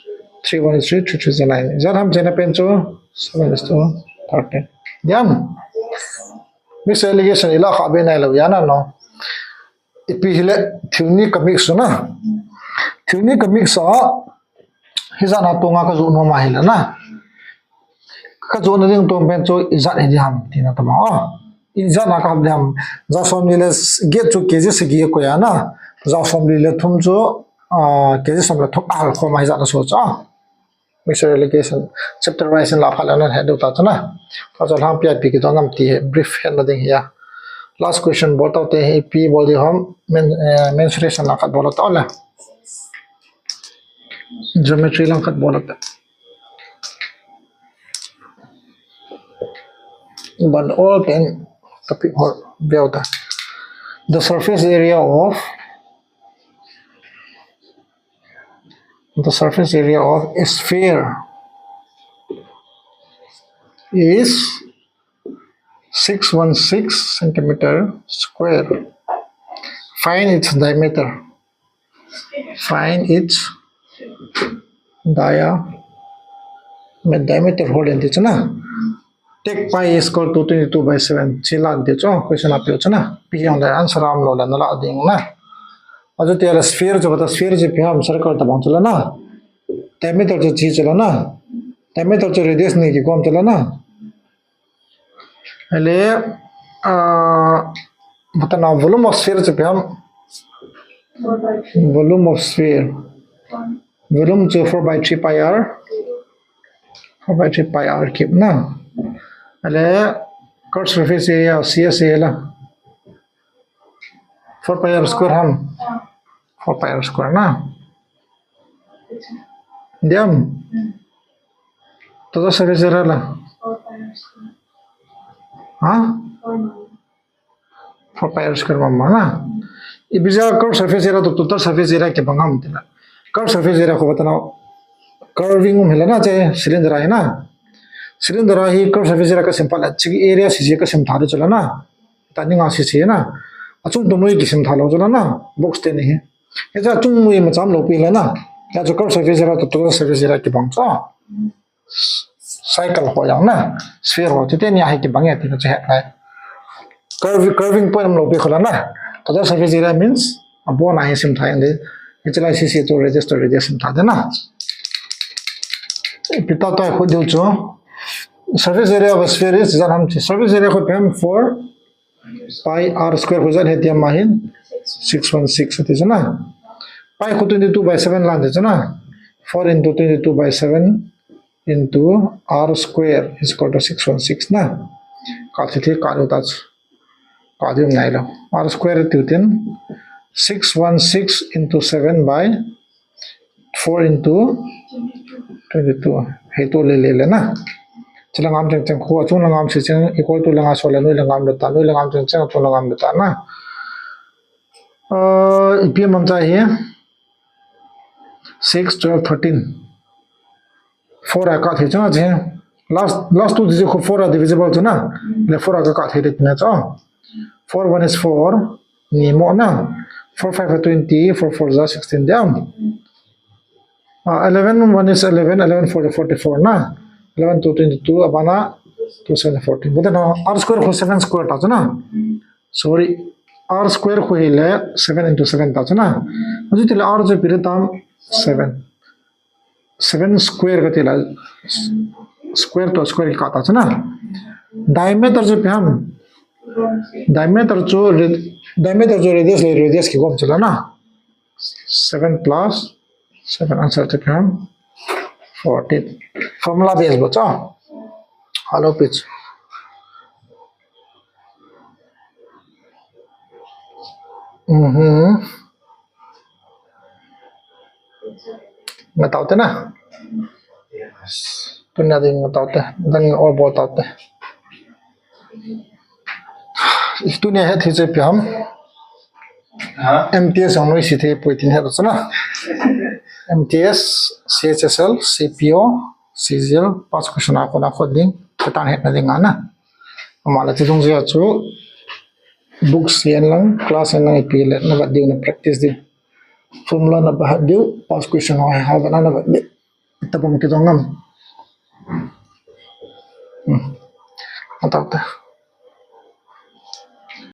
three one is three, three three ja nine. Ijat ham chena pen chu? Seven is to thirteen. Ding ham? Mixed allegation i la kha be nai lo ya na no. Ipi hile thil ni ka mix u na. Thil ni ka mix a, hijat na tonga ka joh nom a hile na. Ka joh na ding tong pen chu ijat hi ding ham tina tama. Ijat na ka ham ding ham? Ja som li le get chu kg sagi a koi a na. Ja som li le thum chu, ah, kg som le thum a hal khom a hijat na so chu. Mixed allegation. Chapter wise in la phat le na he diu ta chu na. Ka chu lang pi a pi kit ding ham ti hi brief hetna ding hi a. Last question bol tau te, hi ipi bol di ham, men, eh, mensuration lang khat bol tau le. Geometry lang khat bol tau te. But all ten topic hol bel ta. The surface area of the surface area of a sphere is six one six centimeter square. Find its diameter. Find its dia-, diameter hol in ti chu na. Take pi is equal to twenty-two by seven. Chi la ti chu, question a pe chu na. Pi jong le answer a um lou le na la ding na. Achu ti le sphere chu, bata sphere chu ipi ham, circle tabang chu la na. Diameter chu chi chu la na. Diameter chu radius ni kikom chu la na. Ahile, ah, bata na volume of sphere chu ipi ham. Volume of sphere. Volume chu four by three pi r. Four by three pi r cube na. Ahile, curved surface area, C S A la. Four pi r square ham. Four pi r square na. Diam. Total surface area la. Ha? Four pi r square mama na. Ipi jeh a curved surface area toh total surface area kibang ham ti na. Curved surface area khu bata na. Curving um hi la na, hiche cylinder ahi na. Cylinder a hi curved surface area kasim phat le, hiche area C C kasim tha di chu la na. Tani nga C C na. Achung tong noi kisim tha lou chu la na. Box te ni hi. Hiche achung noi ma cham lou pi la na. Hiche chu curved surface area toh total surface area kibang chu. Circle ho jong na, sphere ho, chuti ni a hi kibang e ti chu he lai. Curve, curving point um lou pi khu la na. Total surface area means abon a hi sim tha in de. Hiche lai C C chu radius to radius sim tha de na. Ipi ta ta khu diu chu. Surface area of a sphere is, jan ham chi. Surface area khu ipi ham, four pi r square khu jan he ti ama hin six one six ti chu na. Pi khu twenty-two by seven lan ti chu na. Four into twenty-two by seven into r square is equal to six one six na. Ka thi thi ka lu ta chu. Ka diu ngai lou. R square ti u tin six one six into seven by four into twenty-two. Hei to le le le na. Chi la ngam cheng cheng khu, achung la ngam se cheng, equal to la nga so le noi la ngam le ta, noi la ngam cheng cheng, achung la ngam le ta na. Uh, ipi man cha hi. Six, twelve, thirteen. Four a ka thei chu na che. Last, last two digit khu four a divisible chu na. Le four a ka ka thei de na chu. Four one is four. Ni mo na. Four five are twenty, four four are sixteen diam. Uh, eleven one is eleven, eleven four is forty-four na. Eleven two twenty-two, abana two seven fourteen. But then, uh, r square khu seven square ta chu na. Sorry, r square khu hi le seven into seven ta chu na. Achu ti le r chu ipi le tam seven. Seven square ka ti la, square to square ka ta chu na. Diameter chu ipi ham. Diameter chu rad-, diameter chu radius le radius kikom chu la na. Seven plus seven, answer chu ipi ham. Fourteen. Formula base bo chu. Hollow pitch. Mhm. Nga tau te na. Tunia ding nga tau te. Dan nga or bol tau te. Tunia het hi chu ipi ham. Ha? M T S ang noi si the poi tin het chu na. M T S, C H S L, C P O, C G L, past question a kona kho ding. Katan het na ding ana. Ama la ti dung jia chu. Books yen lang, class yen lang ipi le, na vat diu na practice diu. Formula na bahat diu, past question ho, ha, ba na, na vat diu. Ita bom ki dong ngam. Hmm. Atak ta.